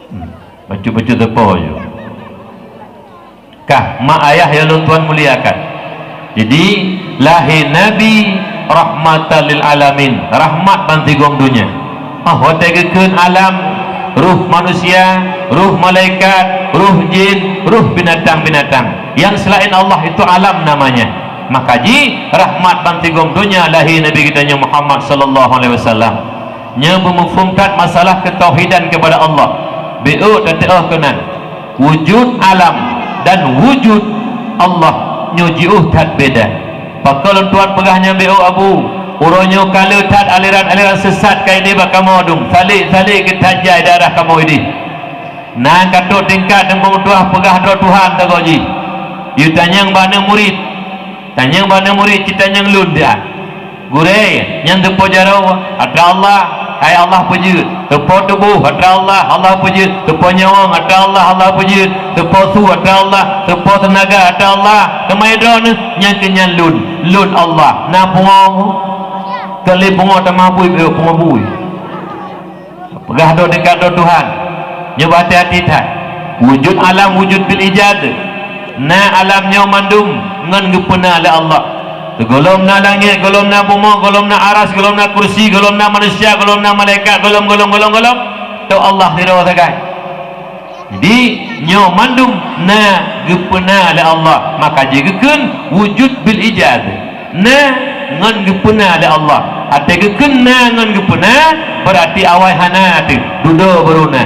Hmm. Bacut-bacut teupeu jue. Kah, mak ayah nyang lôn tuan muliakan. Jadi, lahé Nabi rahmatan lil alamin, rahmat bansigom donya. Ah, watée geukheun alam, roh manusia, roh malaikat, roh jin, roh binatang-binatang. Yang selain Allah itu alam namanya. Maka jih rahmat bansigom donya lahé Nabi geutanyoe Muhammad sallallahu alaihi wasallam. Nyoe beumufhom that masalah keutauhidan kepada Allah. Biôh tateuôh keunan. Wujud alam dan wujud Allah nyoe jiôh that beda. Pakon lôn tuan peugah nyan biôh Abu? Uroe nyoe ka le that aliran-aliran sesat ka idéh bak kamoe dum. Salek-salek geuh that jai daerah kamoe idéh. Na ka trok tingkat Teungku Meutuah peugah droe Tuhan teungoh jih. Yue tanyong bak aneuk murit. Tanyong bak aneuk murit, ci tanyong lôn dia. Gurée, nyan teupo jaroe, atra Allah, hai Allah peujeuet. Teupo tuboh, atra Allah, Allah peujeuet. Teupo nyawöng, atra Allah, Allah peujeuet. Teupo su, atra Allah. Teupo teunaga, atra Allah. Teuma droeneuh, nyan keuh nyan lôn. Lôn Allah. Na pungo? Kon lé pungo tamah bui, pungo bui. Peugah droe tingkat droe Tuhan. Nyoe beuhati-hati that. Wujud alam wujud bil ijad. Na alam nyoe mandum ngon geupeuna lé Allah. Gohlom na langét, gohlom na bumoe, gohlom na aras, gohlom na kursi, gohlom na manusia, gohlom na malaikat, gohlom, gohlom, gohlom, gohlom. Tok Allah sidroe sagai. Jadi, nyoe mandum na geupeuna lé Allah, maka jigeukeuen wujud bil ijad. Na ngon geupeuna lé Allah. Até geukeuen na ngon geupeuna, beurati awai hana teuh, dudoe baru na.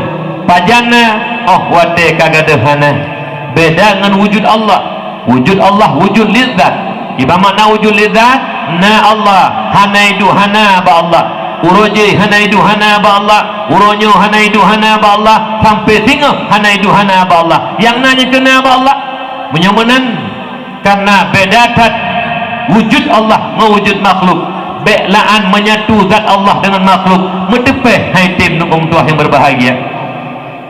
Pajan na? Óh watée ka gadôh hana. Beda ngon wujud Allah. Wujud Allah wujud lizat. Iban makna wujud lizat, na Allah, hana iduek hana bak Allah. Uroe jéh hana iduek hana bak Allah. Uroe nyoe hana iduek hana bak Allah. Sampoe singoh hana iduek hana bak Allah. Nyang na nyang keuna bak Allah. Meunyoe meunan, karena beda that wujud Allah ngon wujud makhluk. Bék la'an menyatu zat Allah dengan makhluk. Meuteupéh hai tem nukong tuah nyang berbahagia.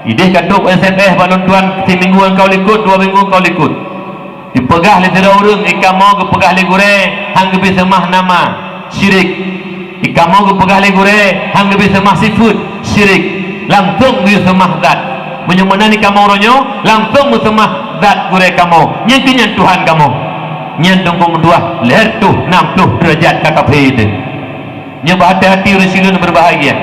Idéh ka trok S M S bak lôn tuan, siminggu nyang ka likot, dua minggu nyang ka likot. Dipeugah lé sidroe ureuëng, "Ikamoe geupeugah lé gurée, han geubi seumah nama, syirik. Ikamoe geupeugah lé gurée, han geubi seumah sifeuet, syirik. Langsong geuseumah zat." Meunyoe meunan ikamoe uroe nyoe, langsong meuseumah zat gurée kamoe. Nyan keuh nyan Tuhan kamoe. Nyan dongkong dua, lhée reutôh nam ploh deurajat ka kafé teuh. Nyoe beuhati-hati ureuëng sileuen berbahagia.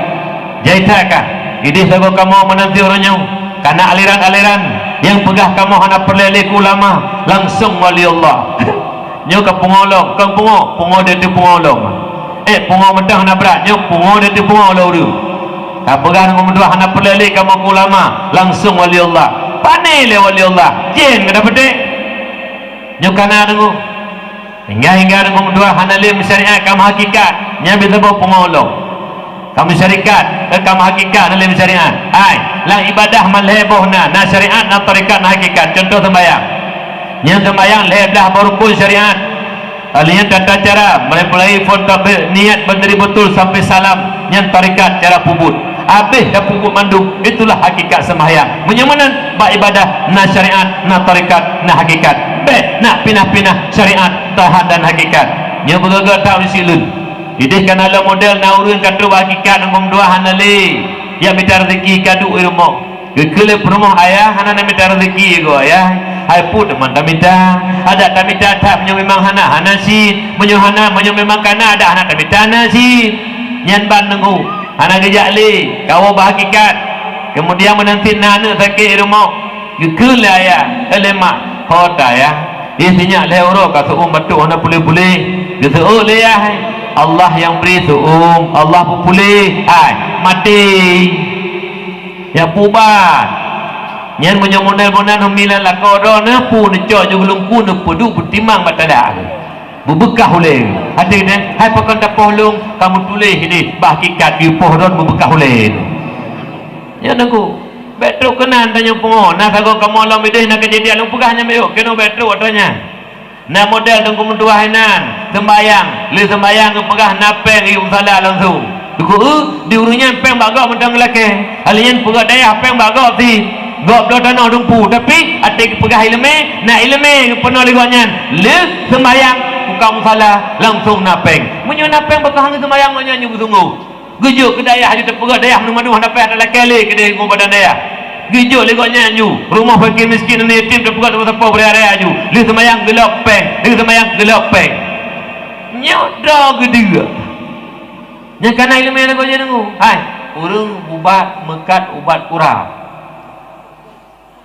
Jai that kah, idéh sagoe kamoe meunan uroe nyoe, kana aliran-aliran nyang peugah kamoe hana peureulée lé keu ulama, langsong wali Allah. Nyoe ka pungoe lom, kon pungoe, pungoe di ateueh pungoe lom. Eh, pungoe mantong hana brat, nyoe pungoe di ateueh pungoe lom ureuëng. Ka peugah ngon meutuah hana peureulée lé kamoe keu ulama, langsong wali Allah. Pane lé wali Allah, jén ka dapeutek. Nyoe kana deungoe. Hingga-hingga deungon dua hana lé meusyariat ka meuhakikat, nyan biasa boh pungo lom. Ka meusyarikat, eh, ka meuhakikat hana lé meusyariat. Hai, lam ibadah malhée boh na, na syariat, na tarekat, na hakikat. Contoh sembahyang. Nyan sembahyang lhée blah boh rukun syariat. Lalu nyan tata cara, mulai, mulai phon takbir, niat beutôi-beutôi sampai salam, nyan tarekat cara peubuet. Habéh tapeubuet mandum, itulah hakikat sembahyang. Meunyoe meunan, bak ibadah na syariat, na tarekat, na hakikat. Bék na pinah-pinah syariat, tahan dan hakikat. Nyoe beugöt-göt that ureuëng sileuen. Idéh kana lom model na ureuëng ka trok bak hakikat, ngon dua hana lé. Ya mita rezeki ka duek i rumoh. Geukheun lé peurumoh, "Ayah, hana na mita rezeki go, Ayah." "Hai pue teuma tamita? Adak tamita that, meunyoe memang hana, hana cit. Meunyoe hana, meunyoe memang kana, adak hana tamita na cit." Nyan ban teungku. Hana geujak lé, kawoe bak hakikat. Keumudian meunan cit na aneuëk sakét i rumoh, geukheun lé ayah, eh, lé mak, "Ho ta yah, di sinyak lhée uroe ka seu-uem batuk hana puléh-puléh." Geuseuôt lé yah, "Allah nyang bri seu-uem, Allah peupuléh." Hai, maté. Nyang peuubat. Nyan meunyoe model meunan umi lam lakoe droeneuh, pu neucok ju geulungku, neupeuduek peutimang bak tada. Beubeukah ulée. Até nyan, hai pakon tapoh lôn, ka meutuléh idéh bak hakikat geupoh droen beubeukah ulée. Nyan teungku, bék trok keunan tanyoe pungo, na sagoe kamoe lom idéh na keujadian lôn peugah nyan bék, keunoe bék trok atra nyan. Na model teungku meutuah inan, sembahyang, lé sembahyang geupeugah na péng yum sala langsong. Teungku, eu, di ureuëng nyan péng bak gob mantong geulakée. Hal nyan peugah dayah péng bak gob si gob bloe tanoh dumpu, tapi até geupeugah iéleumé, na iéleumé geupeunoh lé gobnyan. Lé sembahyang, buka musala, langsong na péng. Meunyoe na péng, beukahan geuh sembahyang gobnyan nyoe beusunggoh. Geujok keu dayah, aju teupeugah dayah meunyoe mandum hana péng, hana lakée lé keudeh ngon badan dayah. Geujok lé gobnyan aju, rumoh fakir miskin, aneuk yatim teupeugah teuma sapoh beuraya-raya aju. Lé sembahyang geulop péng, lé sembahyang geulop péng. Nyoe droe geudeue. Nyang kana iéleumé lagoe nyan deungoe. Hai, ureuëng ubat meukat ubat kurab.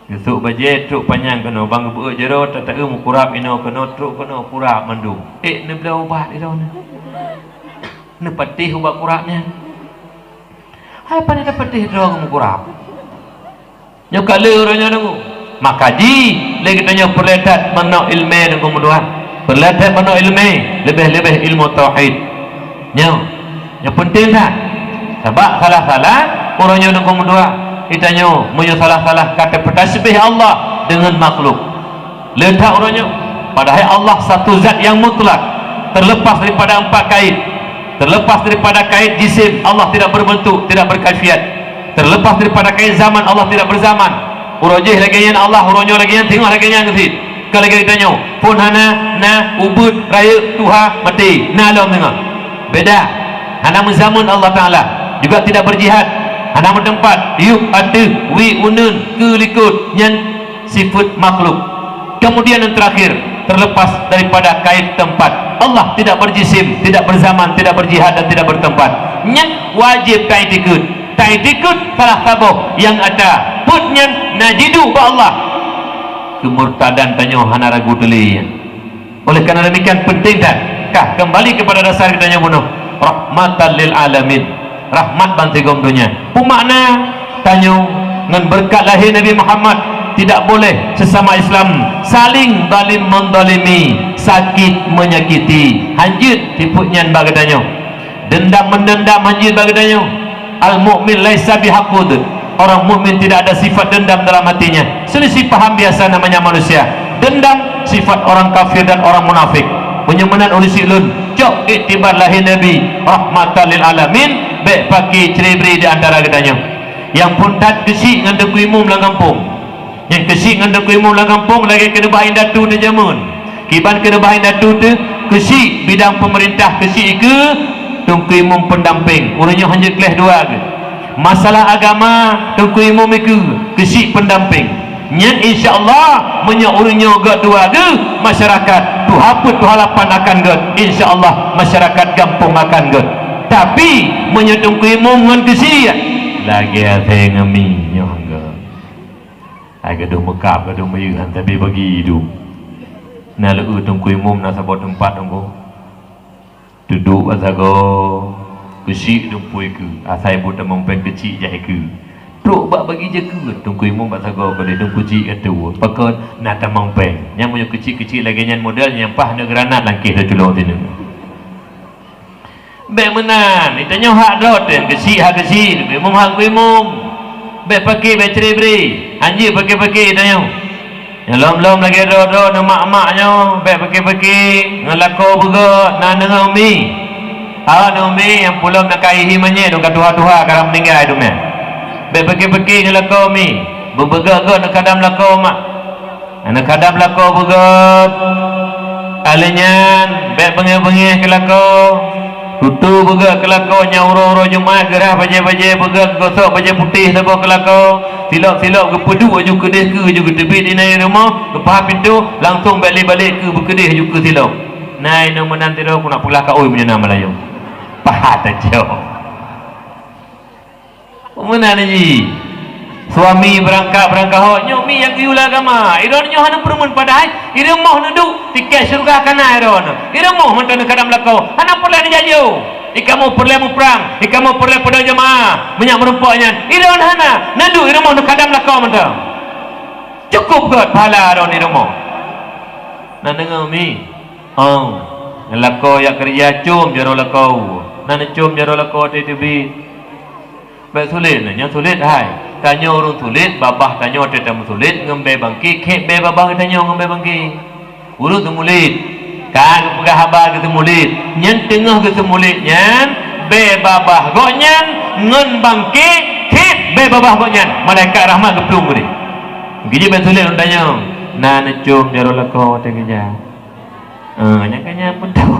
Geusok bajée trok panyang keunoe, bang geubeuet jaroe, tata-eu meukurab inoe keunoe, trok keunoe kurab mandum. Ék neubloe ubat di droeneuh. Neupatéh ubat kurab nyan. Hai pane tapatéh droe meukurab. Nyoe ka lheueh uroe nyoe deungoe. Maka jih lé geutanyoe peureulée that meunoe iéleumé deungoe meutuah. Peureulée that meunoe iéleumé, leubeh-leubeh ilmu tauhid. Nyoe, nyoe peunteng that. Sabab salah-salah uroe nyoe deungoe meutuah. Geutanyoe meunyoe salah-salah ka tapeutasbih Allah deungon makhluk. Le that uroe nyoe, padahai Allah satu zat yang mutlak, terlepas daripada empat kait. Terlepas daripada kait jisim, Allah tidak berbentuk, tidak berkaifiat. Terlepas daripada kait zaman, Allah tidak berzaman. Uroe jéh lagée nyan Allah, uroe nyoe lagée nyan, singoh lagée nyan cit. Ka lagée geutanyoe, phon hana, na, ubeut, rayeuk, tuha, maté, na lom singoh. Beda. Hana meuzameun Allah Taala, juga tidak berjihad. Hana meuteumpat, yup, ateueh, wie, uneuen, keu, likot, nyan sifat makhluk. Kemudian yang terakhir, terlepas daripada kait tempat. Allah tidak berjisim, tidak berzaman, tidak berjihad dan tidak bertempat. Nyan wajéb taiktikeuet. Taiktikeuet salah saboh nyang ata nyan na jiduek bak Allah. Keumurtadan tanyoe hana ragu teulé nyan. Oleh karena demikian penting that kah kembali kepada dasar geutanyoe bunoe, rahmatan lil alamin, rahmat bansigom donya. Peue makna tanyoe ngon beureukat lahé Nabi Muhammad, tidak boleh sesama Islam saling zalim menzalimi, sakit menyakiti. Hanjeuet tipeue nyan bak geutanyoe. Dendam mendendam hanjeuet bak geutanyoe. Al-mu'min laisa bihaqud. Orang mukmin tidak ada sifat dendam dalam hatinya. Selisih paham biasa namanya manusia. Dendam sifat orang kafir dan orang munafik. Meunyoe meunan ureueng syiek lôn, cok iktibar lahé Nabi, rahmatan lil alamin, bèk paké cre-bre di antara geutanyoe. Nyang phôn that keuchik ngon Teungku Imum lam gampông. Nyang keuchik ngon Teungku Imum lam gampông lagèe keuneubah indatu teuh jameun. Kiban keuneubah indatu teuh, keuchik bidang peumeurintah, keuchik ikeue Teungku Imum peundampéng. Ureueng nyoe hanjeuet gleh dua geuh. Masalah agama, Teungku Imum ikeue, keuchik peundampéng. Nyan insya Allah, meunyoe ureueng nyoe gèt dua geuh, masyarakat tuha peuet tuha lapan akan gèt. Insya Allah, masyarakat gampông akan gèt. Tapi, meunyoe Teungku Imum ngon keuchik, lagèe asèe ngon mi nyoe gèt. Hai gadôh meukab, gadôh meuyeuh, han sabe bagi duek. Na lé Teungku Imum na saboh teumpat Teungku. Teuduek bak sagoe, keuchik dumpeue ikeue, asai buet tamong péng keuchik jak ikeue. Trok bak bagi jakeue, Teungku Imum bak sagoe keudeh, Teungku chik atoe. Pakon na tamong péng. Nyang meunyoe keuchik-keuchik lagèe nyan model nyang paih aneuk granat langkeh teuculok sineuk. Bèk meunan, geutanyoe hak droe teuh, keuchik hak keuchik, Teungku Imum hak Teungku Imum. Bèk paké, bèk cre-bre, hanjeuet paké-paké geutanyoe. Nyang lom-lom lagèe droe-droe neumak-mak nyoe, bèk paké-paké ngon lakoe beugèt, na neuh umi. Hana neuh umi, nyang pulom na ka hi-hi manyét, dong ka tuha-tuha, ka rab meuninggai teuma. Bèk paké-paké ngon lakoe umi, beubeugèt-gèt neukadam lakoe mak. Aneuk kadam lakoe beugèt. Ka lheueh nyan, bèk beungéh-beungéh keu lakoe. Tutoe beugèt keu lakoe, nyan uroe-uroe Jumat geurhah bajèe-bajèe beugèt, geugosok bajèe putéh saboh keu lakoe. Silop-silop geupeuduek aju keudeh keue aju geuteubiet inan i rumoh, geupeuhah pintoe, langsong bèk lé balek keue beukeudeh aju keue silop. Na inong meunan sidroe, keuneuk peugah kaôi meunyoe na Meulayu. Pahat tajok. Meunan jih. Suami beurangkat-beurangkat hok, nyoe mi nyang geuyue lé agama. Droeneuh nyoe hana peureumeun padahai i rumoh neuduek, tiket syeuruga ka na droeneuh. I rumoh mantong neukadam lakoe, hana peureulèe neujajoe. I kamoe peureulèe muprang, i kamoe peureulèe padang jeumaah, meunyak meurumpok nyan. Droeneuh hana, neuduek i rumoh neukadam lakoe mantong. Cukup gèt pahala droeneuh i rumoh. Na deungö mi? Oh, lakoe jak keureuja com jaroe lakoe. Na neucom jaroe lakoe watèe teubiet. Bèk sulet, nyan sulet hai. Tanyoe ureueng sulet, babah tanyoe watèe tameusulet ngon bèe bangke, khép bèe babah geutanyoe ngon bèe bangke. Ureueng seumulet, ka geupeugah haba geuseumulet, nyan teungoh geuseumulet nyan, bèe babah gobnyan ngon bangke, khép bèe babah gobnyan. Malaikat rahmat geuplueng keudeh. Geujak bèk sulet lôn tanyong, na neucom jaroe lakoe watèe geujak. Eh, nyan ka nyan pun tahu.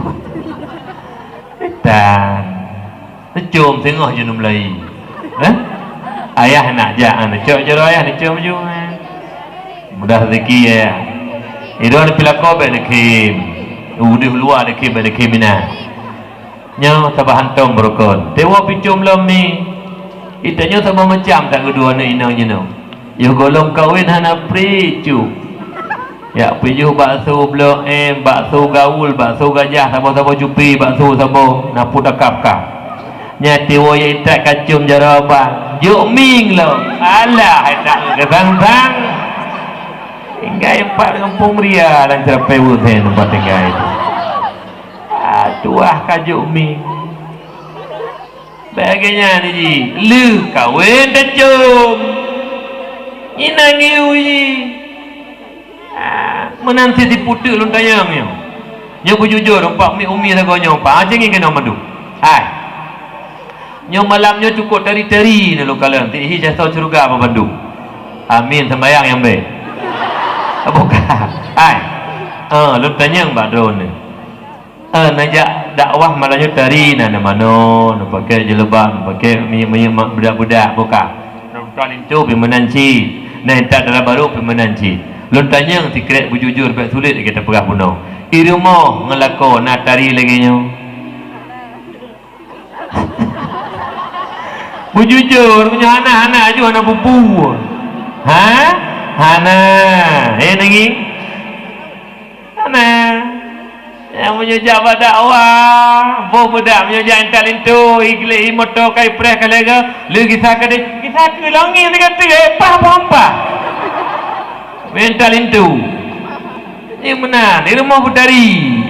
Tan. Neucom singoh jeuet meulayi. Eh? Ayah nak jak, ah, neucok jaroe ayah, neucom ju, eh. Mudah rezeki, ya. Idong di pilakoe bèk neukhém. Udeh luwa neukhém, bèk neukhém inan. Nyoe saban hantom beurukon. Teuma picom lom mi. Ita nyoe saban macam that keudua aneuk inong jinoe. Yoh gohlom kawen hana pri cu. Jak pijoh bakso Blok M, bakso gaul, bakso gajah, saboh-saboh cupi, bakso saboh, na pun takab-kab. Nyan tiwoe jak intat kacom jaroe abang. Jok mieng lom. Alah, hai tak keusang-sang. Tinggai empat gampông ria lam ceurapée weueh hai teumpat tinggai tu. Ah, tuah ka jok mieng. Bèk lagèe nyan jih, lheueh kawen tacom. Inan ngiu jih. Ah, meunan sit siputeuk lôn tanyong nyoe. Nyoe beujujur, umpat mi umi sagoe nyoe, umpat. Ah, cingin keunoe mandum. Hai. Nyoe malam nyoe cukôp tari-tari na lôn kalon. Tiep hi jasoe syeuruga bandum. Amin, sembayang nyang bèe. Bukan. Hai. Ah, lôn tanyong bak droeneuh. Eh, neujak dakwah malam nyoe tari na, na manoe, na pakai jilbab, na pakai mi-, mi-, ma-, beudak-beudak, buka. Na utak linto pih meunan cit. Na intat dara barô pih meunan cit. Lôn tanyong sikrek beujujur bèk sulet lagèe tapeugah bunoe. I rumoh ngon lakoe na tari lagèe nyoe. Beujujur, meunyoe hana, hana aju hana bubu. Ha? Hana. Eh, nengi? Hana. Nyang meunyoe jak bak dakwah, boh beudak meunyoe jak intat linto, i gleh, i moto, ka ipreh, ka lhèe goe, lheueh gisa keudeh, gisa keu lôn ngieng teuka-teuka, eh, pah boh ampah. Intat linto. Nyan meunan, di rumoh beutari.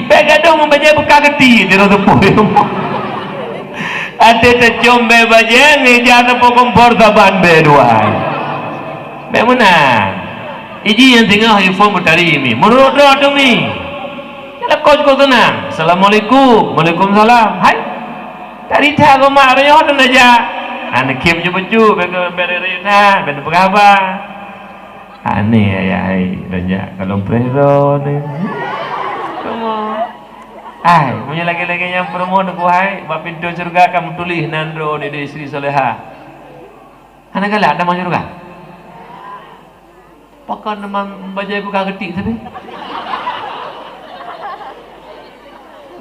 Bèk gadôh ngon bajèe beukah geuti, di rumoh seupôt. Até tacôm bèe bajèe, ngeja sapo kompor saban bèe dua. Bèk meunan. Iji nyang singoh iphôn beutari mi. Meunurot droe tu mi. Lakoe cukôp seunang. Assalamualaikum. Waalaikumsalam. Hai. Tari that goma roh nyoe tu najak. Aneuk kim ju beujeuet, bèk, bèk rayek that, bèk neupeugah haba. Aneh ayah hai, lôn jak ka lôn preh droe ni. Kamoe. Ai, meunyoe lagèe-lagèe nyan peurumoh Teungku hai, bak pintoe syeuruga ka meutuléh nan droe ni di istri soleha. Hana galak tamong syeuruga. Pakon teuma bajèe ku ka geutik sabe?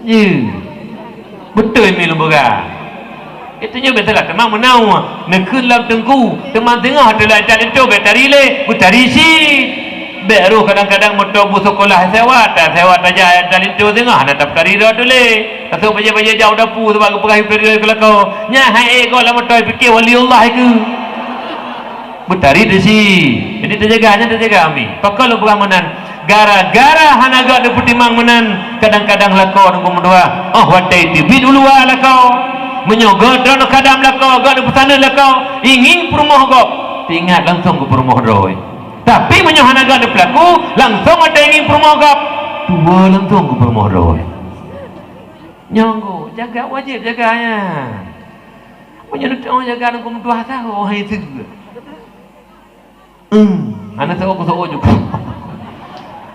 Ye. Beutôi mi lôn peugah. Itu nyoe biasalah teuma meunan neukheun lam teungku, teuma teungoh teulat jak linto bèk tari lé, beutari cit. Bèk roh kadang-kadang moto bu sekolah sewa, ta sewa tajak jak linto teungoh hana tapeutari droe tu lé. Tasôk bajèe-bajèe jak u dapu sabab geupeugah ipeutari droe keu lakoe. Nyan hai ék gob lam moto pike waliullah ikeu. Beutari teusi. Jadi teujaga, nyan teujaga, Ami. Pakon lôn peugah meunan? Gara-gara hana gak neupeutimang meunan, kadang-kadang lakoe neukeumeudua. Oh, watèe teubiet u luwa lakoe. Meunyoe gak droeneuh khadam lakoe, gak neupeusaneut lakoe, ingieng peurumoh gob, teuingat langsong keu peurumoh droe. Tapi meunyoe hana gak neupeulaku, langsong watèe ingieng peurumoh gob, tuwoe langsong keu peurumoh droe. Nyoe go, jaga wajéb jaga nyan. Meunyoe neuteuk jaga neukeumeudua sahoe hai teuk. Hmm, hana seuôt-seuôt juga.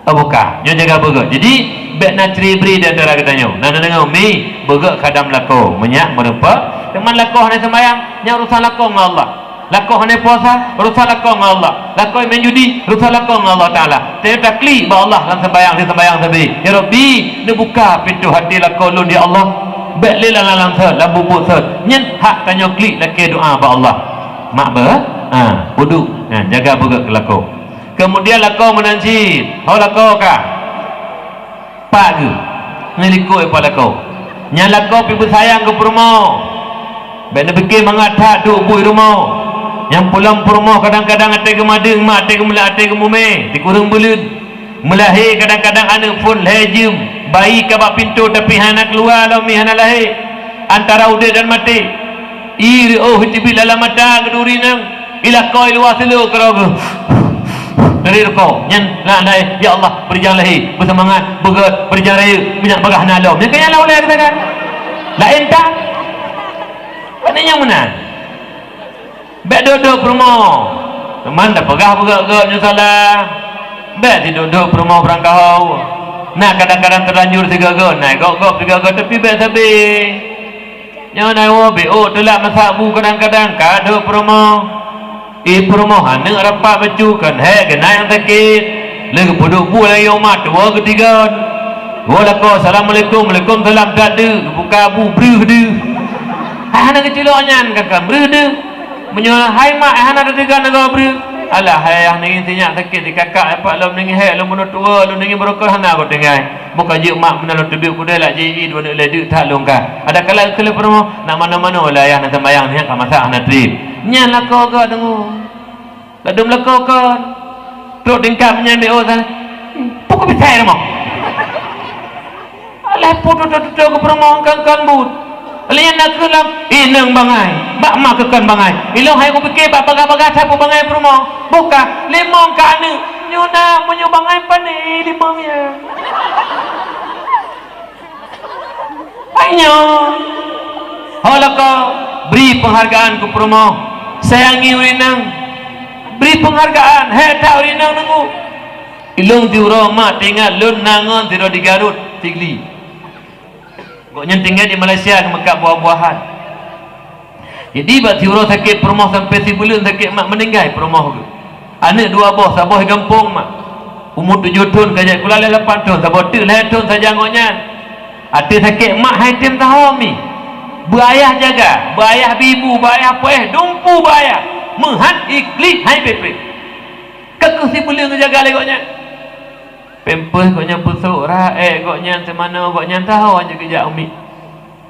Oh, bukan. Nyoe jaga beugöt. Jadi, bèk na ceuri-beuri di antara geutanyoe. Na neudeungoe mi, beugöt khadam lakoe. Meunyak meureumpok, teuma lakoe hana seumbahyang, nyan urusan lakoe ngon Allah. Lakoe hana puasa, urusan lakoe ngon Allah. Lakoe main judi, urusan lakoe ngon Allah Taala. Tapi taklik bak Allah lam seumbahyang, di seumbahyang sabe. Ya Rabbi, neubuka pintoe hati lakoe lôn, ya Allah. Bèk lé lam lalam sot, lam bubuet sot. Nyan hak tanyoe klik lakèe doa bak Allah. Mak beu, ha, uduk, ha, jaga beugöt keu lakoe. Keumudian lakoe meunan cit, ho lakoe ka. Pat geuh, ngon likot pat lakoe. Nyang lakoe pih beusayang keu peurumoh. Bèk neupike mangat that duek buet rumoh. Nyang pulang peurumoh kadang-kadang até geumadeueng, mak até geumeulak, até geumumè, sikureueng buleuen. Meulahé kadang-kadang aneuk phôn lhèe jeuem, bayi ka bak pintoe tapi hana keuluwa lom, mi hana lahé, antara udép dan maté. Ie reuôh teubiet lam mata geuduek ureueng inong, i lakoe i luwa seuleuek keudroe geuh. Dari rukoe nyan na dai, "Ya Allah, bri nyang lahé beuseumangat, beugöt, bri nyang rayeuk, meunyak bagaih na lom." Nyan keuh nyang na ulèe geutanyoe. Laén that. Pane nyang meunan? Bèk dok-dok peurumoh. Teuma tapeugah beugöt-göt nyoe salah. Bèk sidok-dok peurumoh beurangkaho. Na kadang-kadang teulanjur sigoe-goe, na gop-gop sigoe-goe, tapi bèk sabe. Nyoe na woe B O teulat masak bu kadang-kadang ka dok peurumoh. Eh, peurumoh aneuk rapat bacut kon hék keunan nyang sakét. Lheueh geupeudok bu lagèe umat tuwoe geutigon. Woe lakoe, "Assalamualaikum." "Waalaikumsalam." That deuh, geubuka bu, breuh deuh. Hai hana geuculok nyan, ka, ka breuh deuh. Meunyoe hai mak, hai hana tateuga nagoe breuh. Alah, hai ayah, nangèe sinyak sakét di kakak, hai pak lom nangèe hék, lom bunoe tuwoe, lom nangèe beurokon hana goe tinggai. Boh ka jeuet mak meunan lôn teubiet keudè lak jih, dua aneuk lé deuek that lôn ka. Ada kala keu lé peurumoh, nak manoe-manoe lé ayah na seumayang, nyan ka masak hana trép. Nyan lakoe geuh deungoe. Ladôm lakoe kon. Trok tingkat meunyan B O sana. Pukon bisai rumoh. Alah, pu tutoe-tutoe keu peurumoh kon-kon buet. Lé nyan na keuh lom, inong bangai. Bak ma keu kon bangai. Ilôn hai kupike bak bagah-bagah sapeue bangai peurumoh. Boh ka, limong ka aneuk. Nyoe na, meunyoe bangai pane limong nyan. Hai nyoe. Ho lakoe, bri peunghargaan keu peurumoh. Sayangi ureueng inong. Bri peunghargaan, hék that ureueng inong deungoe. Ilôn siuroe mak teuingat lôn na ngon sidroe di Garut, Sigli. Gobnyan tinggai di Malaysia geumeukat buah-buahan. Jadi, bak siuroe sakét peurumoh sampoe sibuleuen sakét mak, meuninggai peurumoh geuh. Aneuk dua boh, saboh di gampông mak. Umu tujoh thon ka jai sikula, lhèe lapan thon, saboh teuk lhèe thon sajan gobnyan. Até sakét mak hai tem taho mi. Beu ayah jaga, beu ayah bi bu, beu ayah poh, dumpu beu ayah. Meuhat iklik hai pépé. Ka kheueh sibuleuen geujaga lé gobnyan. Pampers gobnyan peusok, raék gobnyan, seumanoe gobnyan, taho jeuet geujak u miet.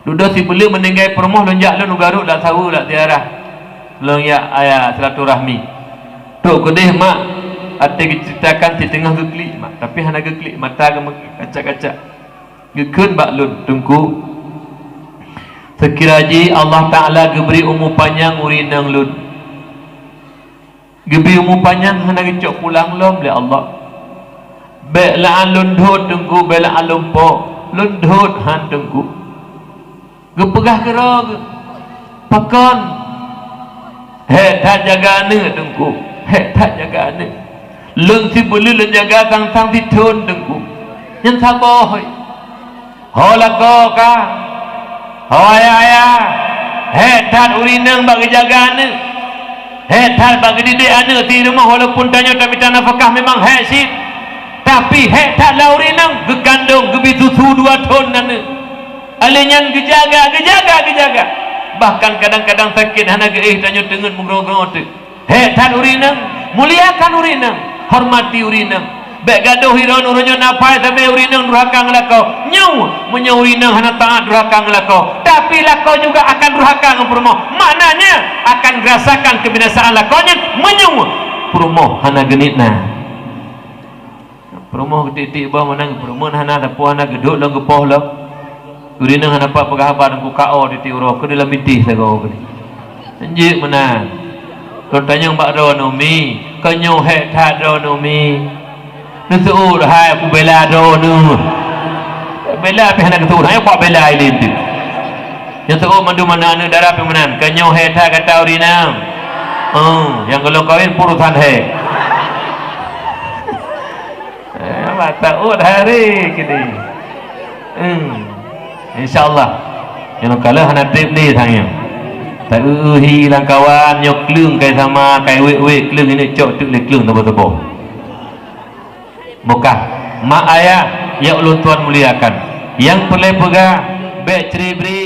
Dudoe sibuleuen meuninggai peurumoh lôn jak lôn u Garut, dak saweue, dak ziarah. Lôn jak aya silaturahmi. Trok keudeh mak, até geuceuritakan siteungoh geuklik mak, tapi hana geuklik, mata geumeukacak-kacak. Geukheun bak lôn, "Teungku, seukira jih Allah Taala geubri umu panyang ureueng inong lôn, geubri umu panyang hana geucok pulang lom lé Allah. Bék la'an lôn dhot, Teungku, bék la'an lôn po, lôn dhot han, Teungku." Geupeugah keudroe geuh, "Pakon? Hék that jaga aneuëk, Teungku, hék that jaga aneuëk. Lôn sibuleuen lôn jaga sang-sang sithon, Teungku. Nyan saboh hôi. Ho lakoe ka, ho ayah-ayah, hék that ureueng inong bak geujaga aneuëk, hék that bak geudidik aneuëk si rumoh, walaupun tanyoe tamita nafakah memang hék cit, tapi hék that lah ureueng inong geukandong, geubi susu dua thon aneuëk." Alèh nyan geujaga, geujaga, geujaga. Bahkan kadang-kadang sakét hana geuéh tanyoe teungeut meugroe-groe teuk. Hék that ureueng inong, muliakan ureueng inong, hormati ureueng inong. Bék gadôh hireuen uroe nyoe na pai sabe ureueng inong durhaka ngon lakoe. Nyoe, meunyoe ureueng inong hana taát durhaka ngon lakoe, tapi lakoe juga akan durhaka ngon peurumoh. Maknanya akan geurasakan keubinasaan lakoe nyan meunyoe peurumoh hana geuniet na. Peurumoh geutik-tik boh meunan, peurumoh hana sapeue, hana geuduek lom geupoh lom. Ureueng inong hana pat peugah haba, Teungku, ka o tiep-tiep uroe, keuneuk lam mitéh sagoe keuneuk. Jeuet meunan. Lôn tanyong bak droeneuh, "Mi, kon nyoe hék that droeneuh, Mi?" Neuseuôt, "Hai, kubela droeneuh." Bela pih hana geuseuôt, hai, kuak bela ilèe tu. Nyang seuôt mandum aneuk-aneuk dara pih meunan, "Kon nyoe hék that gata ureueng inong?" "Oh, nyang goh lom kawén peurusan hék." Eh, bah taôt hari kini. Hmm. Insya Allah. Nyang ka lheueh hana trép ni sang nyoe. Ta-eu hi lam kawan nyoe kleueng kai sama, kai wék-wék kleueng ini cok teuk lé kleueng teubo-teubo. Bukah. Mak ayah, ya ulôn tuan muliakan. Nyang peureulèe peugah, bék cri-bri.